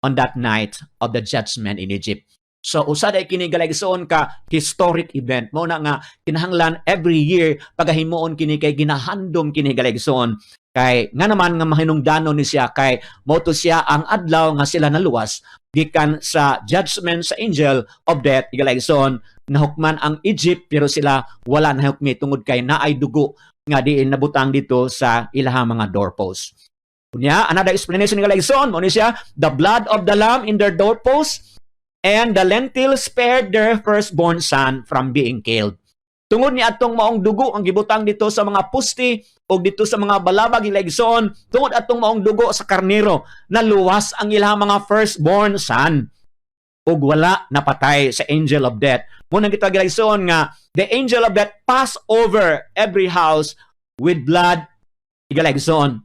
A: on that night of the judgment in Egypt. So usa day kini, galaigsoon, ka historic event. Mao na nga kinahanglan every year pagahimuon kini kay ginahandom kini, galaigsoon. Kay nga naman nga mahinungdanon ni siya kay mao to siya ang adlaw nga sila naluwas gikan sa judgment sa angel of death, igalaigsoon. Nahukman ang Egypt pero sila wala nahukmi tungod kay naay dugo nga diin nabutang dito sa ilahang mga doorpost. Unya, another explanation ni Galaigsoon, mo ni siya, the blood of the lamb in their doorpost and the lintel spared their firstborn son from being killed. Tungod ni atong maong dugo ang gibutang dito sa mga pusti o dito sa mga balabag, igalaigsoon, tungod atong maong dugo sa karnero, naluwas ang ilang mga firstborn son ug wala napatay sa angel of death. Mao nang kita, galaigsoon, nga the angel of death pass over every house with blood, igalaigsoon.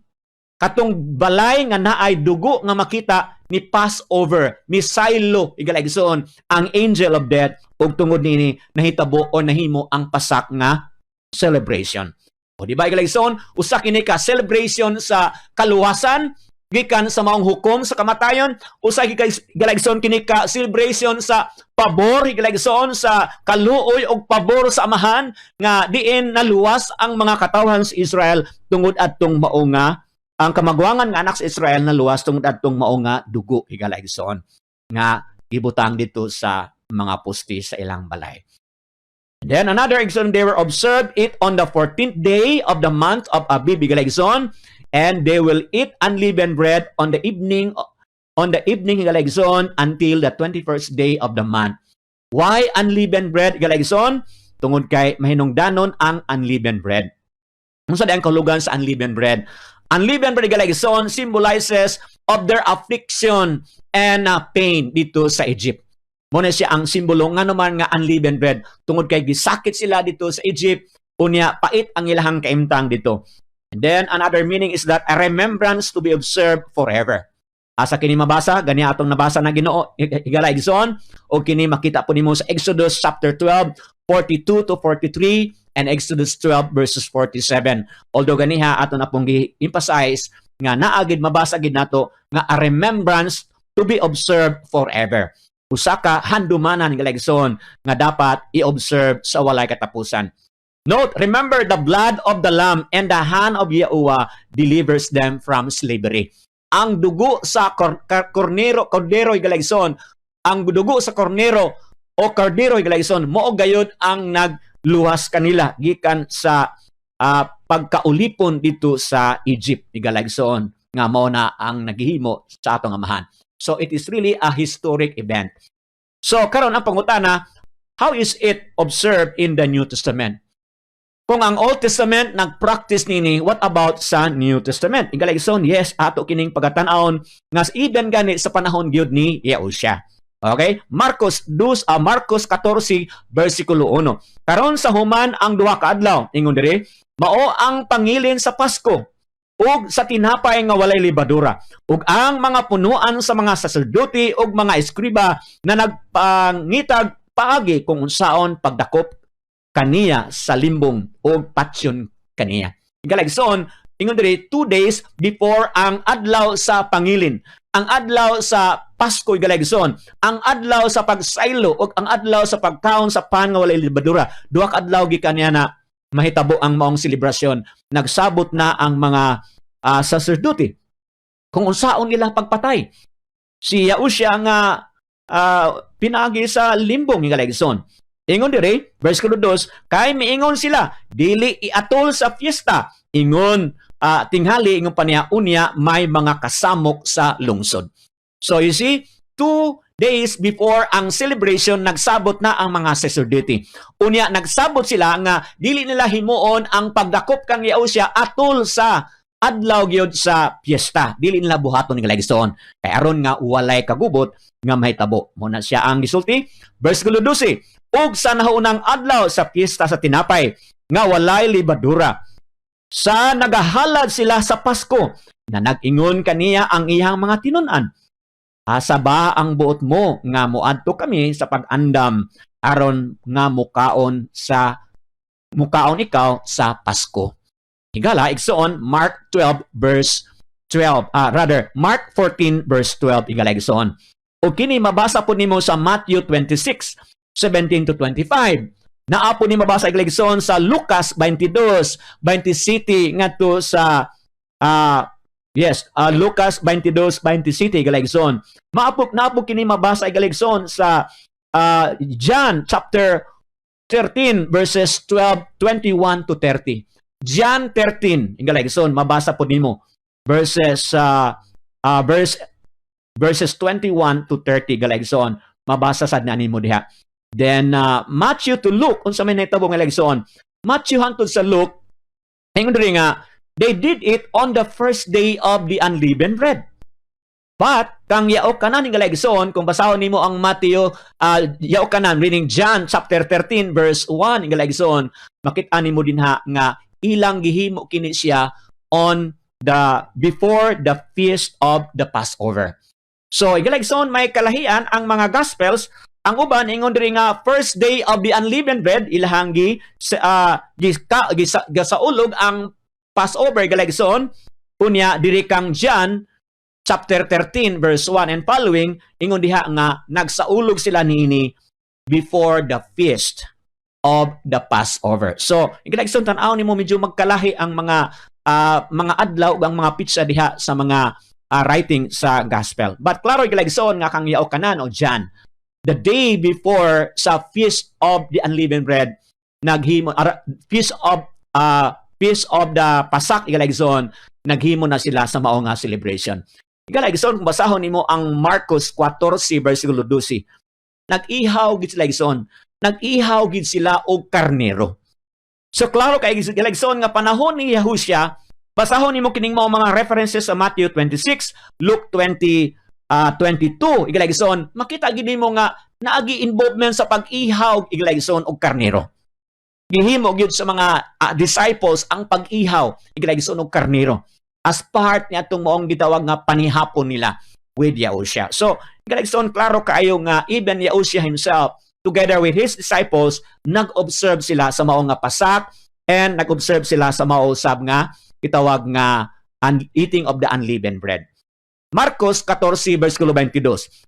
A: Katong balay nga naay dugo nga makita ni pass over, ni silo, igalaigsoon, ang angel of death ug tungod nini nahitabo o nahimo ang pasak nga celebration. O di ba, igalaigsoon, usa kini ka celebration sa kaluwasan gikan sa maong hukom sa kamatayon, usa galaigsoon kini ka celebration sa pabor, galaigsoon, sa kaluoy og pabor sa Amahan nga diin naluwas ang mga katawhan sa Israel tungod adtong mao nga ang kamagwangan nga anak sa Israel naluwas tungod adtong mao nga dugo, higalaigsoon, nga gibutang dito sa mga poste sa ilang balay. Then another example, they were observed it on the 14th day of the month of Abib, higalaigsoon, and they will eat unleavened bread on the evening, higalaigsoon, until the 21st day of the month. Why unleavened bread, higalaigsoon? Tungod kay mahinungdanon ang unleavened bread. Unsa ang kahulugan sa unleavened bread? Unleavened bread, higalaigsoon, symbolizes of their affliction and pain dito sa Egypt. Mao na siya ang simbolo nga naman nga unleavened bread tungod kay gisakit sila dito sa Egypt, unya pait ang ilahang kaimtang dito. And then another meaning is that a remembrance to be observed forever. Asa kini mabasa? Gani atong nabasa na Ginoo, higala igsoon, o kini makita po nimo sa Exodus chapter 12, 42 to 43 and Exodus 12 verses 47. Although ganiha ato na pong gi-emphasize nga naagid mabasa gid nato nga a remembrance to be observed forever. Usa ka handumanan, higala igsoon, nga dapat i-observe sa walay katapusan. Note, remember, the blood of the lamb and the hand of Yahuwah delivers them from slavery. Ang dugo sa kornero, kordero, higala igsoon, ang dugo sa kornero o kordero, higala igsoon, mao gayud ang nagluwas kanila gikan sa pagkaulipon dito sa Egypt, higala igsoon, nga mao na ang naghihimo sa atong amahan. So it is really a historic event. So karon ang pangutana, how is it observed in the New Testament? Kung ang Old Testament nag-practice nini, what about sa New Testament? Higala igsoon, yes, ato kining pagatan-awon nga even gani sa panahon gyud ni Yahusha. Okay? Marcos 2, Marcos 14 versikulo 1. Karon sa human ang duha ka adlaw, ingon diri, mao ang pangilin sa Pasko ug sa tinapay nga walay lebadura, ug ang mga punuan sa mga saserdote ug mga eskriba na nagpangitag paagi kung unsaon pagdakop kaniya sa limbong o patyon kaniya. Higala igsoon, ingon diri, 2 days before ang adlaw sa pangilin, ang adlaw sa Pasko, higala igsoon, ang adlaw sa pagsaylo ug ang adlaw sa pagkaon sa pan nga walay lebadura. Duha ka adlaw gikan niya na mahitabo ang maong selebrasyon. Nagsabot na ang mga saserdote kung unsaon nila pagpatay si Yahusha nga pinaagi sa limbong, higala igsoon. Ingon dire, verse 2, kay miingon sila, dili iatol sa fiesta. Ingon tinghali, ingon pa niya, unya may mga kasamok sa lungsod. So you see, 2 days before ang celebration, nagsabot na ang mga sacerdote. Unya, nagsabot sila nga dili nila himuon ang pagdakop kang Yahusha atol sa adlaw gyud sa piyesta. Dili nila buhaton, higala igsoon. Kay aron nga walay kagubot nga mahitabo. Mao na siya ang gisulti. Verse 12, ug sa nahaunang adlaw sa piyesta sa tinapay nga walay lebadura, sa nagahalad sila sa Pasko, na nag-ingon kaniya ang iyang mga tinun-an, "Asa ba ang buot mo nga moadto kami sa pag-andam aron nga mukaon ikaw sa Pasko?" Higala igsoon, Mark 12 verse 12, rather Mark 14 verse 12, higala igsoon. O kini mabasa po nimo sa Matthew 26 17 to 25. Naa po ni mabasa, higala igsoon, sa Lucas 22 27 ngadto sa yes, Lucas 22 27, higala igsoon. Maapok na po kini mabasa, higala igsoon, sa John chapter 13 verses 12 21 to 30. John 13, higala igsoon, mabasa po nimo verses verse verses 21 to 30, higala igsoon. Mabasa sad na nimo diha. Then Matthew to Luke, unsa may nahitabo, higala igsoon? Matthew hangtod sa Luke, ingon diri nga they did it on the first day of the unleavened bread. But kang yao kanan, higala igsoon, kung basahon nimo ang Matthew, yao kanan, reading John chapter 13 verse 1, higala igsoon, makita nimo dinha nga ilang gihimo kini siya on the before the feast of the Passover. So, higala igsoon, may kalahian ang mga Gospels. Ang uban ingon diri nga first day of the unleavened bread ilahang gi sa gi, ka, gi, sa, gasaulog ang Passover, higala igsoon. Unya diri kang John chapter 13 verse 1 and following, ingon diha nga nagsaulog sila niini before the feast of the Passover. So, higala igsoon, tan-aw nimo, medyo magkalahi ang mga adlaw ug ang mga pitsa diha sa mga writing sa gospel. But klaro, higala igsoon, nga kang yao kanan o John, the day before sa feast of the unleavened bread, naghimo feast of the Pasak, higala igsoon, naghimo na sila sa mao nga celebration. Higala igsoon, kung basahon nimo ang Marcos 14 versikulo 12, nag-ihaw gid sila, igsoon. Nag-ihaw gid sila og karnero. So klaro kay, higala igsoon, nga panahon ni Yahusha, basahon nimo kining mao mga references sa Matthew 26, Luke 20 22, higala igsoon, makita gid nimo nga naagi involvement sa pag-ihaw, higala igsoon, og karnero. Gihimo gyud sa mga disciples ang pag-ihaw, higala igsoon, og karnero as part ni atong maong gitawag nga panihapon nila. with Yahusha. So, Galagson, klaro kaayo nga even Yahusha himself together with his disciples, nag-observe sila sa mao nga pasak and nag-observe sila sa mao usab nga gitawag nga eating of the unleavened bread. Marcos 14 verse 22.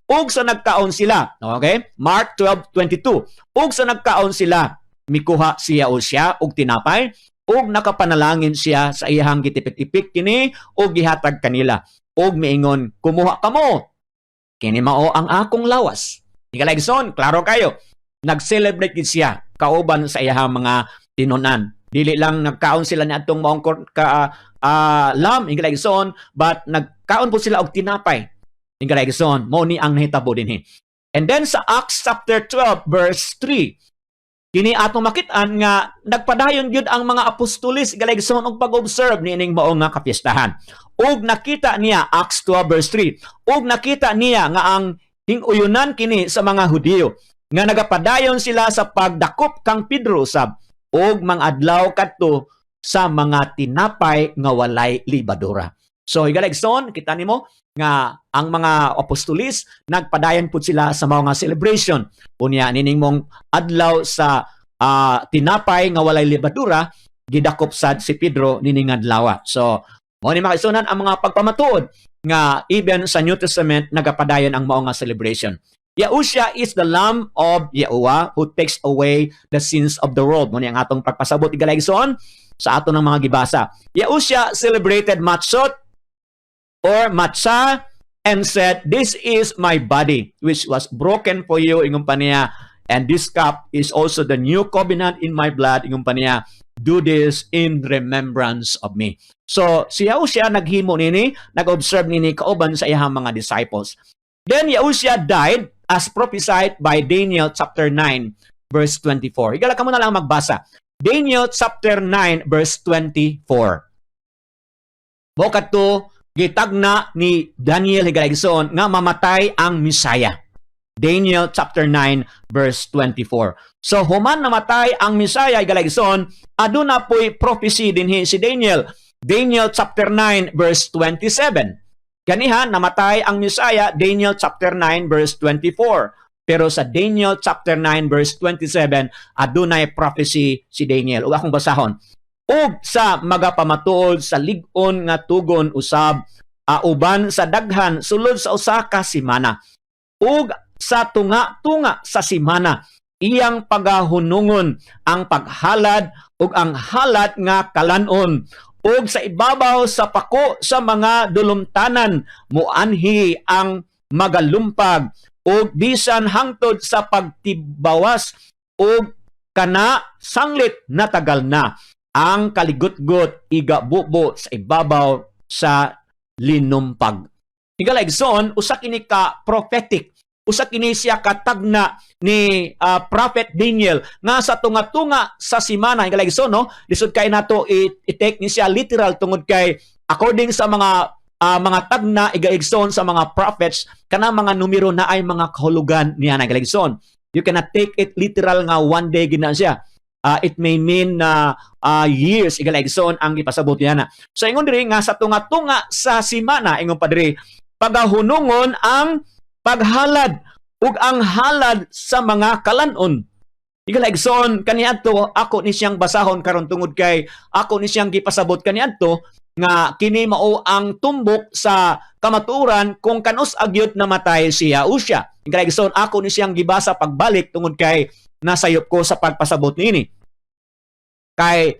A: Ug sa nagkaon sila, okay? Mark 12:22. Ug sa nagkaon sila, mikuha si Yahusha og tinapay ug nakapanalangin siya sa iyang gitipik-tipik kini ug gihatag kanila. Ug miingon, "Kumuha kamo. Kini mao ang akong lawas." Higalaigsoon, klaro kayo. Nag-celebrate gid siya kauban sa iyang mga tinunan. Dili lang nagkaon sila niadtong maong ka lamb, higalaigsoon, but nagkaon po sila og tinapay. Higalaigsoon, mao ni ang nahitabo dinhi. And then sa Acts chapter 12 verse 3, kini atong makit-an nga nagpadayon gyud ang mga apostolis, higalaigsoon, og pag-observe niining mao nga kapiestahan. Ug nakita niya, Acts 12 verse 3, ug nakita niya nga ang hinguyunan kini sa mga Hudiyo nga nagapadayon sila sa pagdakop kang Pedro sab ug mga adlaw kadto sa mga tinapay nga walay libadura. So higalaigsoon, kita nimo nga ang mga apostolis nagpadayon pud sila sa mga celebration. Unya nining mong adlaw sa tinapay nga walay libadura, gidakop sad si Pedro nining adlaw. So mao ni, mga kaigsuonan, ang mga pagpamatuod nga even sa New Testament nagapadayon ang mao nga celebration. Yahusha is the Lamb of Yahuwah who takes away the sins of the world. Mao ni ang atong pagpasabot, higalaigsoon, sa ato ng mga gibasa. Yahusha celebrated matzot or matzah and said, "This is my body, which was broken for you," ingon pa niya. "And this cup is also the new covenant in my blood," ingon pa niya. "Do this in remembrance of me." So, si Yahusha naghimo nini, nag-observe nini kauban sa iyang mga disciples. Then Yahusha died as prophesied by Daniel chapter 9 verse 24. Higala kamo na lang magbasa. Daniel chapter 9 verse 24. Mao kadto gitagna ni Daniel, higalaigsoon, nga mamatay ang Misaya. Daniel chapter 9 verse 24. So human namatay ang Misaya, higalaigsoon, aduna po'y prophecy dinhi si Daniel. Daniel chapter 9 verse 27. Ganihan namatay ang Misaya, Daniel chapter 9 verse 24. Pero sa Daniel chapter 9 verse 27, adunay prophecy si Daniel. Ug akong basahon. Ug sa magapamatuod sa lig-on nga tugon usab uban sa daghan sulod sa usa ka semana. Ug sa tunga-tunga sa semana iyang pagahunungon ang paghalad ug ang halad nga kalanon, ug sa ibabaw sa pako sa mga dulumtanan muanhi ang magalumpag, ug bisan hangtod sa pagtibawas ug kana sanglit natagal na ang kaligutgot igabubo sa ibabaw sa linumpag. Higalaigsoon, usa kini ka prophetic, usa kini siya katagna ni Prophet Daniel nga sa tunga-tunga sa simana, higalaigsoon, no, lisod kay nato i-take ni siya literal tungod kay according sa mga tagna, higalaigsoon, sa mga prophets, kana mga numero na ay mga kahulugan niya na, higalaigsoon. You cannot take it literal nga one day gina siya. It may mean na years, higalaigsoon, ang ipasabot niya na. So ingon diri nga sa tunga-tunga sa simana, ingon pa diri, pagahunungon ang paghalad ug ang halad sa mga kalanon. Higalaigsoon, kaniadto ako ni siyang basahon karon tungod kay ako ni siyang gipasabot kaniadto nga kini mao ang tumbok sa kamatuoran kung kanus agyot namatay si Yahusha. Higalaigsoon, ako ni siyang gibasa pagbalik tungod kay nasayop ko sa pagpasabot niini. Kay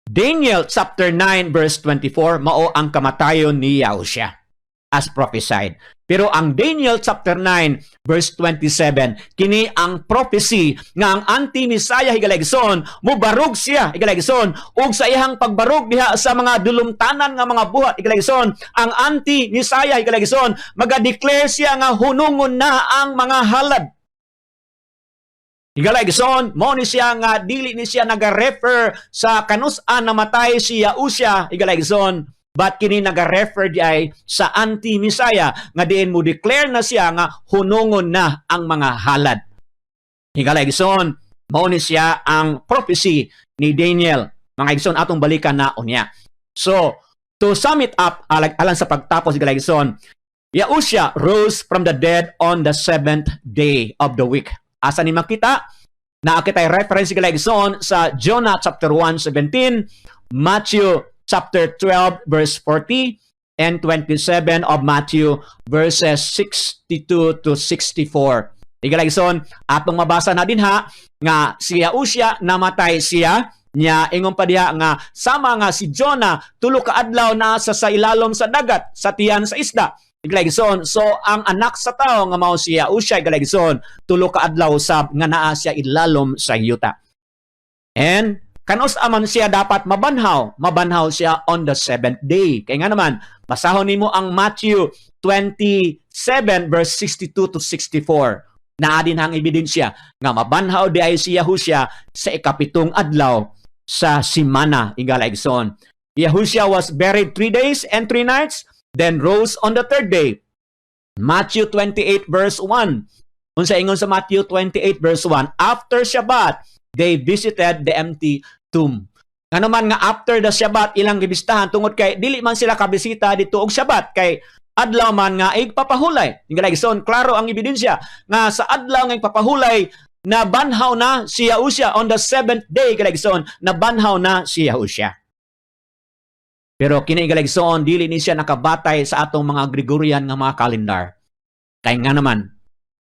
A: Daniel chapter 9 verse 24 mao ang kamatayon ni Yahusha as prophesied. Pero ang Daniel chapter 9 verse 27, kini ang prophecy nga ang anti-Messiah, higalaigsoon, mubarog siya, higalaigsoon, ug sa iyang pagbarog diha sa mga dulumtanan nga mga buhat, higalaigsoon, ang anti-Messiah, higalaigsoon, maga-declare siya nga hunungon na ang mga halad. Higalaigsoon, mo ni siya nga dili ni siya naga-refer sa kanus-an namatay si Yahusha, higalaigsoon, but kini naga-refer di ay sa anti-Messiah nga diin mo declare na siya nga hunungon na ang mga halad. Higalaigsoon, mao ni siya ang prophecy ni Daniel. Mga igsoon, atong balikan na unya. So, to sum it up, alang sa pagtapos, higalaigsoon, Yahusha rose from the dead on the seventh day of the week. Asa ni makita? Naa kitay reference, higalaigsoon, sa Jonah chapter 1:17, Matthew chapter 12 verse 40, and 27 of Matthew verses 62 to 64. Higalaigsoon, atong mabasa na dinha nga si Yahusha namatay siya niya, ingon pa diha nga sama nga si Jonah 3 ka adlaw na sa ilalom sa dagat, sa tiyan sa isda. Higalaigsoon, so ang anak sa tao nga mao si Yahusha, higalaigsoon, 3 ka adlaw sab nga naa siya ilalom sa yuta. And kanus aman siya dapat mabanhaw? Mabanhaw siya on the seventh day. Kaya nga naman, basahon nimo ang Matthew 27 verse 62 to 64. Naa din ang ebidensya nga mabanhaw diay si Yahusha sa ikapitong adlaw sa simana, higalaigsoon. Yahusha was buried 3 days and 3 nights, then rose on the third day. Matthew 28 verse 1. Unsa ingon sa Matthew 28 verse 1? After Shabbat, they visited the empty tomb. Ngano man nga after the Shabbat ilang gibisitahan? Tungod kay dili man sila kabisita dito og Shabbat kay adlaw man nga igpapahulay. Higalaigsoon, klaro ang ebidensya nga sa adlaw nga igpapahulay nabanhaw na si Yahusha on the seventh day, higalaigsoon, nabanhaw na si Yahusha. Pero kini, higalaigsoon, dili ni siya nakabatay sa atong mga Gregorian nga mga kalendar. Kay nga naman,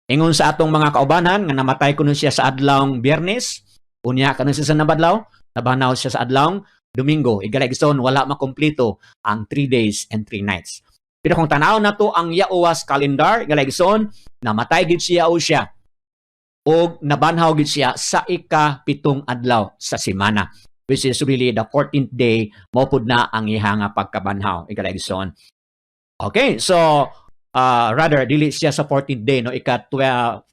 A: ingon sa atong mga kaubanan nga namatay kuno siya sa adlawng Biyernes, unya kanon siya sa nabadlaw, nabanhaw siya sa adlawng Domingo. Higalaigsoon, wala makumpleto ang 3 days and 3 nights. Pero kung tanaw nato ang Yahuwah's calendar, higalaigsoon, namatay gid siya o siya og nabanhaw gid siya sa ika-7 adlaw sa semana, which is really the 14th day, mao pud na ang iha nga pagkabanhaw, higalaigsoon. Okay, so rather dili siya sa 14th day, no, ika 12,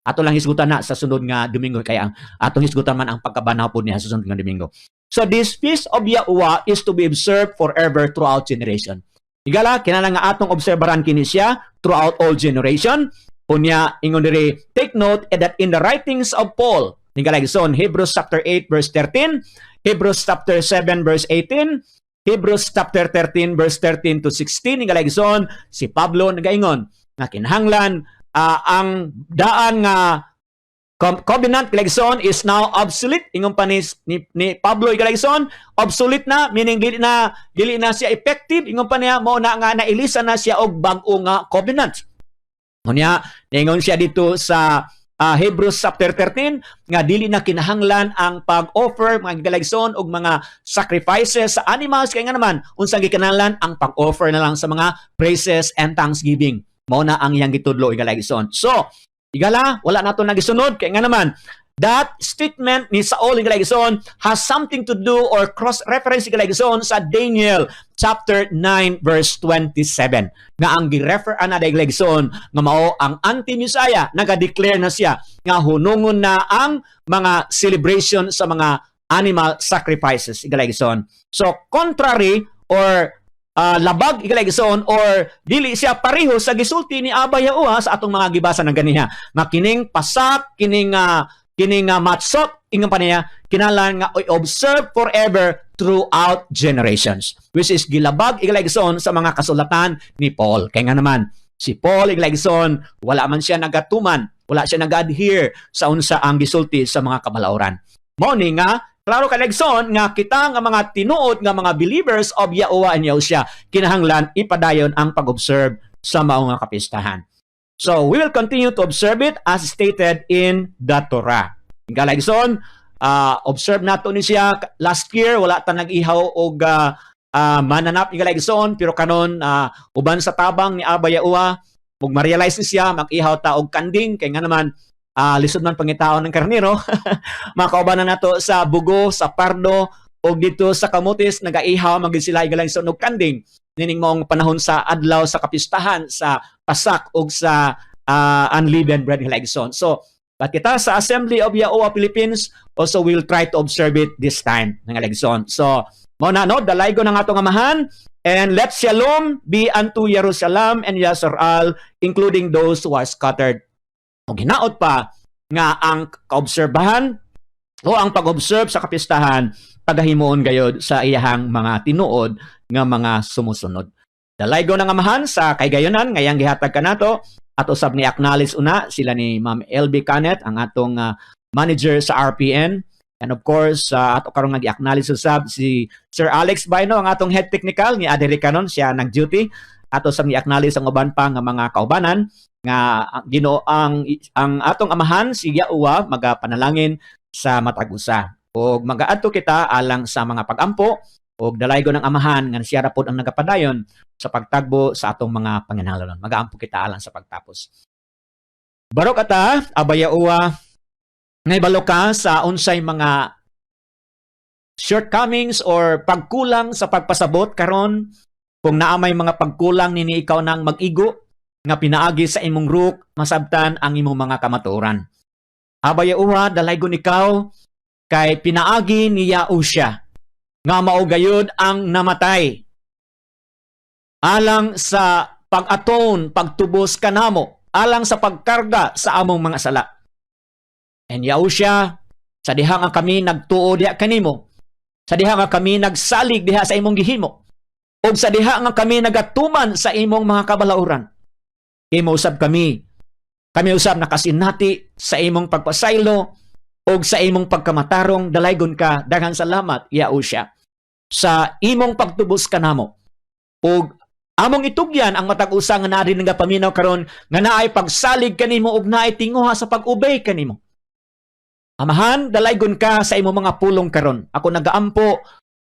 A: ato lang hisgutan na sa sunod nga Domingo kay ang atong hisgutan man ang pagkabanhaw pud niya sa sunod nga Domingo. So this feast of Yahuwah is to be observed forever throughout generation. Higala, kinahanglan nga atong obserbaran kini siya throughout all generation. Unya, ingon diri, take note that in the writings of Paul, higala, so Hebrews chapter 8 verse 13, Hebrews chapter 7 verse 18, Hebrews chapter 13 verse 13 to 16, higalaigsoon, si Pablo nagaingon nga kinahanglan ang daan nga covenant, higalaigsoon, is now obsolete. Ingon pa ni Pablo, higalaigsoon, obsolete na, meaning dili na siya effective. Ingon pa niya, mao na nga nailisan na siya og bag-o nga covenant. Unya, ningon siya dito sa Hebrews chapter 13 nga dili na kinahanglan ang pag-offer, mga higalaigsoon, og mga sacrifices sa animals kay nga naman, unsang gikinahanglan? Ang pag-offer na lang sa mga praises and thanksgiving. Mao na ang iyang gitudlo, higalaigsoon. So, higala, wala nato nagisunod kay nga naman, that statement ni Saul, higalaigsoon, has something to do or cross-reference, higalaigsoon, sa Daniel chapter 9 verse 27 nga ang gi-refer ana, higalaigsoon, nga mao ang anti-Messiah, naga-declare na siya nga hunungon na ang mga celebration sa mga animal sacrifices, higalaigsoon. So contrary or labag, higalaigsoon, or dili siya pareho sa gisulti ni Abba Yahuwah sa atong mga gibasa ng ganiha nga kining pasak, kining matzot, ingon pa niya, kinahanglan nga i-observe forever throughout generations, which is gilabag, higalaigsoon, sa mga kasulatan ni Paul. Kaya nga naman, si Paul, higalaigsoon, wala man siya nagatuman, wala siya nag-adhere sa unsa ang gisulti sa mga kabalauran. Mao ni nga klaro, higalaigsoon, nga kita nga mga tinuod nga mga believers of Yahuwah and Yahusha, kinahanglan ipadayon ang pag-observe sa mao nga kapistahan. So, we will continue to observe it as stated in the Torah. Higalaigsoon, observe nato ni siya. Last year, wala ta nag-ihaw og mananap, higalaigsoon, pero kanon, uban sa tabang ni Abba Yahuwah, ug ma-realize ni siya, mag-ihaw ta og kanding, kay nga naman, lisod man pangitaon ng karnero. Mga kaubanan nato sa Bugo, sa Pardo, o dito sa Camotes, nagaihaw man gid sila, higalaigsoon, og kanding nining maong panahon sa adlaw sa kapistahan sa Pasak ug sa unleavened bread, higalaigsoon. So, but kita sa Assembly of Yahuwah Philippines also will try to observe it this time, higalaigsoon. So, mao na, no, dalaygon ang atong Amahan and let shalom be unto Jerusalem and Yisrael, including those who are scattered. O ginaot pa nga ang kaobserbahan o ang pag-observe sa kapistahan pagahimuon gayod sa iyahang mga tinuod nga mga sumusunod. Dalaygo ng Amahan sa kaigayonan ngayang gihatag kanato at usab ni acknowledge una sila ni Ma'am LB Canet, ang atong manager sa RPN. And of course, ato karon nga gi-acknowledge usab si Sir Alex Baino, ang atong head technical ni adiri karon siya nag-duty. Ato usab ni acknowledge ang uban pa nga mga kaubanan nga Ginoo ang atong Amahan si Yahuwah magapanalangin sa matag usa. Og magaadto kita alang sa mga pagampo og dalaygo ng Amahan nga siya ra pod ang nagapadayon sa pagtagbo sa atong mga panginahanglanon. Magaampo kita alang sa pagtapos. Barok ata, Aba Yahuwah, ngaybalo ka sa unsay mga shortcomings or pagkulang sa pagpasabot karon. Kung naa may mga pagkulang nini, ikaw nang mag-igo nga pinaagi sa imong ruk masabtan ang imong mga kamatuoran. Aba Yahuwah, dalaygon ikaw kay pinaagi ni Yahusha nga mao gayud ang namatay alang sa pag-aton, pagtubos kanamo, alang sa pagkarga sa among mga sala. And Yahusha, sa diha nga kami nagtuo diha kanimo, sa diha nga kami nagsalig diha sa imong gihimo, ug sa diha nga kami nagatuman sa imong mga kabalauran, imo usab kami usab nakasinati sa imong pagpasaylo ug sa imong pagkamatarong. Dalaygon ka, daghan salamat, Yahusha, sa imong pagtubos kanamo. Ug among itugyan ang matag usa nga naa nga paminaw karon nga naay pagsalig kanimo ug naay tinguha sa pag-obey kanimo. Amahan, dalaygon ka sa imong mga pulong karon. Ako nagaampo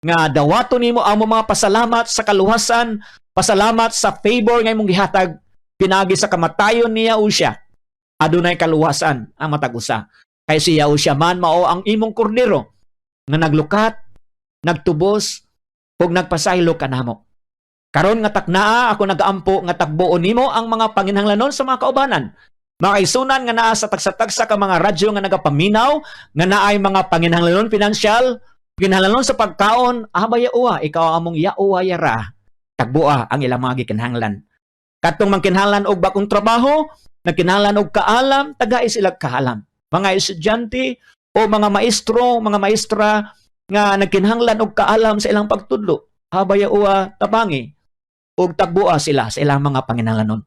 A: nga dawaton nimo ang mga pasalamat sa kaluwasan, pasalamat sa favor nga imong gihatag pinaagi sa kamatayon ni Yahusha. Adunay kaluwasan ang matag usa. Kay si Yahusha man mao ang imong kordero nga naglukat, nagtubos ug nagpasaylo kanamo. Karon nga taknaa, ako nagaampo nga tagboon nimo ang mga panginhanglanon sa mga kaubanan. Makaisunan nga naa sa tagsa-tagsa ka mga radyo nga nagapaminaw, nga naay mga panginhanglanon pinansyal, panginhanglanon sa pagkaon, Aba Yahuwah, ikaw among Yahuwah yara. Tagboa ang ilang mga gikinahanglan. Katong mangkinahanglan og bagong trabaho, nagkinahanglan og kaalam, tagai sila kaalam. Mga estudyante o mga maestro, mga maestra nga nagkinahanglan og kaalam sa ilang pagtudlo, Aba Yahuwah, tabangi og tagboa sila sa ilang mga panginahanglanon.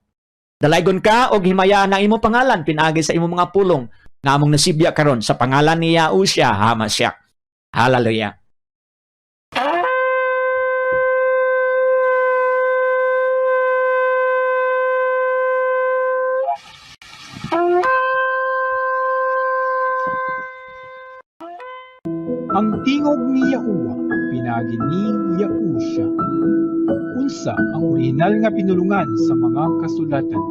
A: Dalaygon ka og himayaan ang imong pangalan pinaagi sa imong mga pulong nga among nasibya karon sa pangalan ni Yahusha HaMashiach. Hallelujah.
F: Ang tingog ni Yahuwah pinaagi ni Yahusha. Unsa ang orihinal nga pinulungan sa mga kasulatan?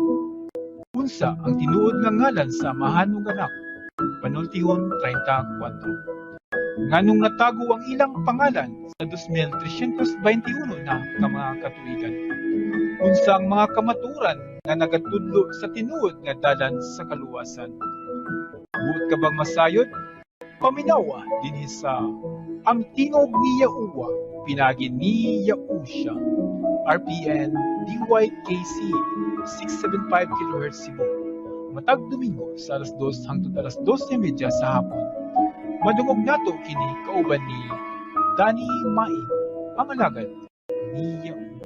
F: Unsa ang tinuod nga ngalan sa Amahan ug Anak? Panultihon 34. Nganong natago ang ilang pangalan sa 2321 na ka mga katuigan? Unsa ang mga kamatuoran nga nagatudlo sa tinuod nga dalan sa kaluwasan? Buot ka bang masayod? Paminawa dinhi sa Ang Tingog ni Yahuwah pinaagi ni Yahusha. RPN DYKC 675 kHz Cebu. Matag Domingo sa alas 2 hangtod alas 2:30 sa hapon. Madungog nato kini kauban ni Danny Maing, ang alagad ni Yahuwah.